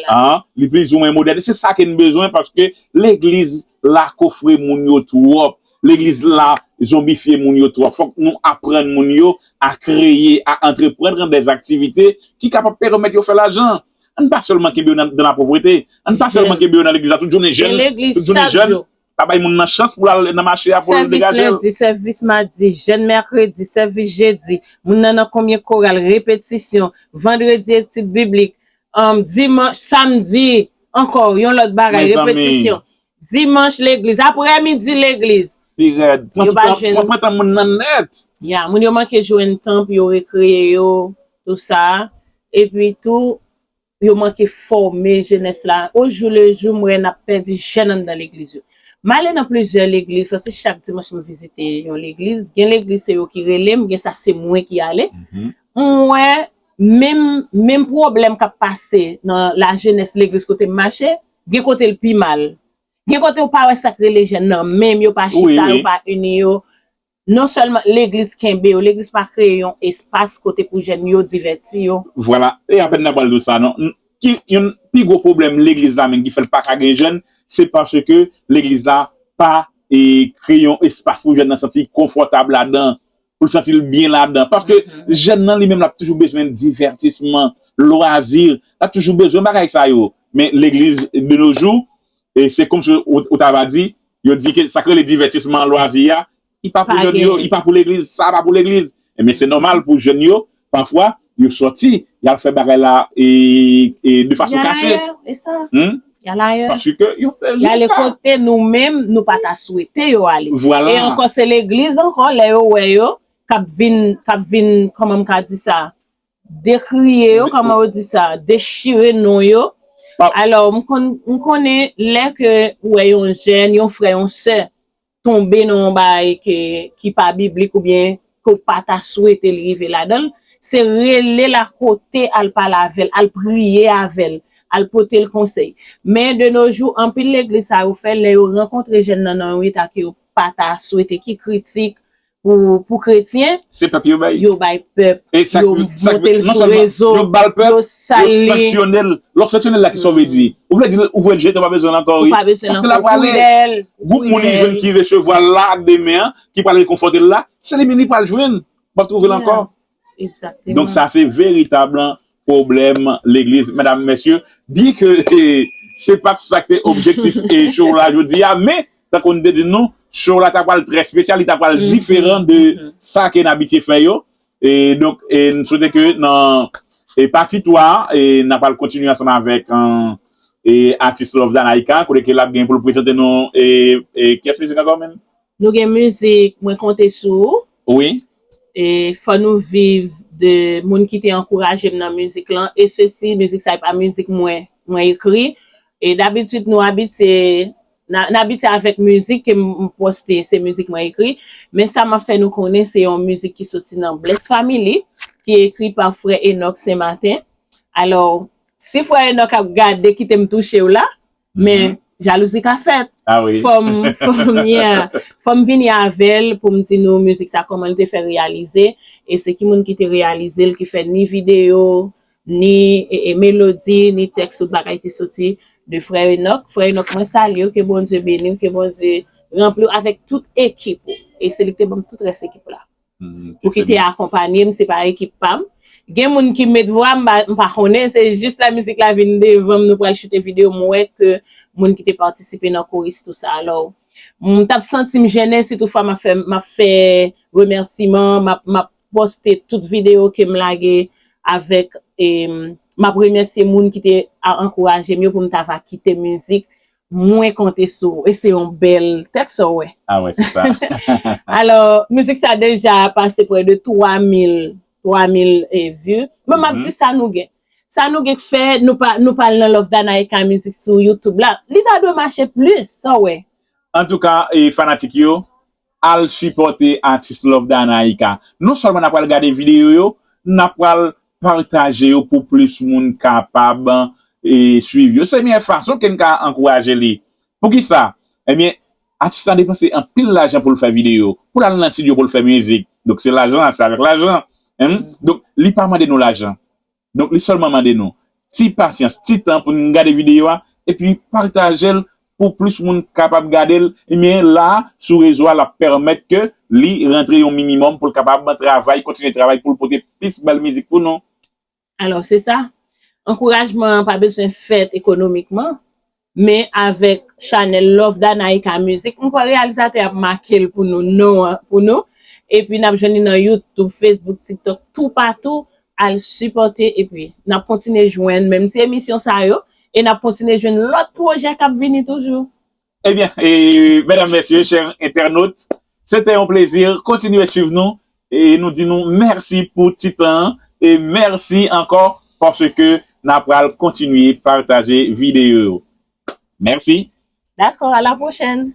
An, li plizoumwen modèn. Se sa ke n bezwen, paske legliz la kofre moun yo twòp. Legliz la zonbifye moun yo twòp. Fòk nou aprann moun yo a kreye, a antreprann des activités ki kapab pèmèt yo fè lajan. Ann pa sèlman kenbe yo nan, nan lapovrete. Ann pa sèlman kenbe yo nan legliz la tout jounen jèn, tout jounen jèn. Pa bay moun nan chans pou l al nan mache a pou l degaje l. Sèvis lendi, sèvis madi, jèn mèkredi, sèvis jedi. Moun nan nan konbyen koral, repetisyon, vandredi etid biblik, um, dimanch, samdi, ankò, yon lòt bagay, repetisyon. Dimanch legliz, aprèmidi legliz. Pi rèd. Pran tan moun nan nèt. Ya, moun yo manke jwenn tan pou yo rekreye yo, tou sa. Epi tou, yo manke fòme jenès la. Ojoulejou, m wè n ap pèdi jèn anndan legliz yo. M ale nan plizyè legliz, paske chak dimanch m vizite yon legliz. Gen legliz se yo ki rele m, gen sa se mwen ki ale. M wè menm, menm pwoblèm k ap pase nan lajenès legliz kote m mache, gen kote l pi mal. Gen kote ou pa wè sa k rele jèn nan menm, yo pa chita, yo pa ini yo. Non sèlman legliz kenbe yo, legliz pa kreye yon espas kote pou jèn yo divèti yo. Vwala, e apèn n ap pral di w sa, non. Ki, youn pi gwo pwoblèm legliz la menm ki fè l pa ka gen jèn, se paske legliz la pa, e, kreye yon espas pou jèn nan santi l konfòtab ladan, pou l santi l byen ladan. Paske jèn nan li menm l ap toujou bezwen divètisman, lwazi, l ap toujou bezwen bagay sa yo. Men legliz de nos jours, e se kòmsi ou, ou ta va di, yo di ke sa k rele divètisman, lwazi a, li pa pou jèn yo, li pa pou legliz, sa pa pou legliz. Ebyen, se nòmal pou jèn yo, pafwa, yo sòti, y al fè bagay la e, e de fason kache. Paske yo bezwen sa. Y ale kote nou menm, nou pa ta swete yo ale. E ankò, se legliz ankò, lè yo wè yo, k ap vin, k ap vin, kòman m ka di sa? Dekriye yo, kòman yo di sa, dechire non yo. Alò, m konn, m konnen lè ke ou wè yon jèn, yon frè, yon sè tonbe nan yon bagay ke, ki pa biblik oubyen ke w pa ta swete l rive ladan l, se rele l akote, al pale avè l, al priye avè l, al pote l konsèy. Men de nos jours, anpil legliz sa yo fè, lè yo rankontre jèn nan nan yon eta ke yo pa ta swete, ki kritik, pou, pou kretyen, se pèp yo bay. Yo bay pèp. Yo monte l sou rezo, yo sal li. Sanksyone l. Lè w sanksyone l la, kisa w vle di? Ou vle di l ouvri l jete, ou pa bezwen l ankò, wi. Paske l ap prale. Gwoup moun li jwenn ki resevwa l la ak de men an, ki pral rekonfòte l la, se li menm li pral jwenn. P ap twouve l ankò. Donk sa se veritab pwoblèm legliz, medam, mesye. Byen ke, e, se pa t sa k te objektif e show la jodi a, men tankou n te di nou, show la ta pral trè espesyal, li ta pral diferan de sa ke n abitye fè yo. E donk, e, n swete ke nan, e, pati twa a, e, n a pral kontinye ansanm avèk, e, e, atis Lovedanaïka, kote ke l ap gen pou l prezante nou, e, e, kiyès mizik ankò menm? Nou gen mizik Mwen konte sou ou. Wi. E fò nou viv de moun ki te ankouraje m nan mizik lan. E sesi, mizik sa e pa mizik mwen, mwen ekri. E dabitid nou abitye, n a, n abitye avèk mizik ke m, m poste, se mizik mwen ekri. Men sa m ap fè nou konnen, se yon mizik ki soti nan Bless Family, ki ekri pa frè Enock Senmaten. Alò, si frè Enock ap gade, kite m touche w la, men jalouzi ka fèt. Fò m, fò m, yeah. Fò m vini avè l pou m di nou mizik sa kòman l te fè reyalize, e se ki moun ki te reyalize l, ki fè ni videyo, ni, e, e, melodi, ni tèks, tout bagay te soti de frè Enock. Frè Enock, mwen salye w, ke Bondye beni w, ke Bondye ranpli w avèk tout ekip ou. E se li ki te ban m tout rès ekip la. Pou ki te akonpanye m, se pa ekip pa m. Gen moun ki met vwa, m pa, m pa konnen, se jis lè mizik la vin devan m, nou pral choute videyo, m wè ke moun ki te patisipe nan koris tou sa. Alò, m t ap santi m jennen si toutfwa m ap fè, m ap fè remèsiman, m ap, m ap poste tout videyo ke m lage avèk, e, m ap remèsye moun ki te a-, ankouraje m yo pou m ta va kite mizik Mwen konte sou ou. E se yon bèl tèks sa w wè. Ah ouais, c'est ça. Alò, mizik sa deja pase prè de twa mil, twa mil, e, vues. Men m ap di sa nou gen. Sa nou gen k fè, nou pa, nou pa al nan Lovedanaïka mizik sou YouTube la. Li ta dwe mache plis, sa w wè. Antouka, e, fanatik yo, al sipòte atis Lovedanaïka. Non sèlman n ap pral gade videyo yo, n ap pral pataje yo pou plis moun kapab e, swiv yo. Se meyè fason ke n ka ankouraje li. Poukisa? Ebyen, atis la depanse anpil lajan pou l fè videyo, pou l al nan estidyo pou l fè mizik. Donk, se lajan, se avèk lajan. Donk, li pa mande nou lajan. Donk, li sèlman mande nou ti pasyans, ti tan pou n gade videyo a, epi pataje l pou plis moun kapab gade l. Ebyen, la, sou rezo a, l ap pèmèt ke li rantre yon minimòm pou l kapab travay, kontinye travay pou l pote plis bèl mizik pou nou. Alò, se sa. Ankourajman an pa bezwen fèt ekonomikman, men avèk chanèl Love Danaïka Music, m kwè reyalizatè ap make l pou nou, non an pou nou. Epi n ap jwenn li nan YouTube, Facebook, TikTok, toupatou. Al sipòte epi n ap kontinye jwenn menm ti emisyon sa yo e n ap kontinye jwenn lòt pwojè k ap vini toujou. Ebyen, e, medam, mesye, chè entènot, se te yon plezi. Kontinye swiv nou e nou di nou mèsi pou ti tan an e mèsi ankò paske n ap pral kontinye pataje videyo yo. Mèsi. Dakò, a la pwochèn.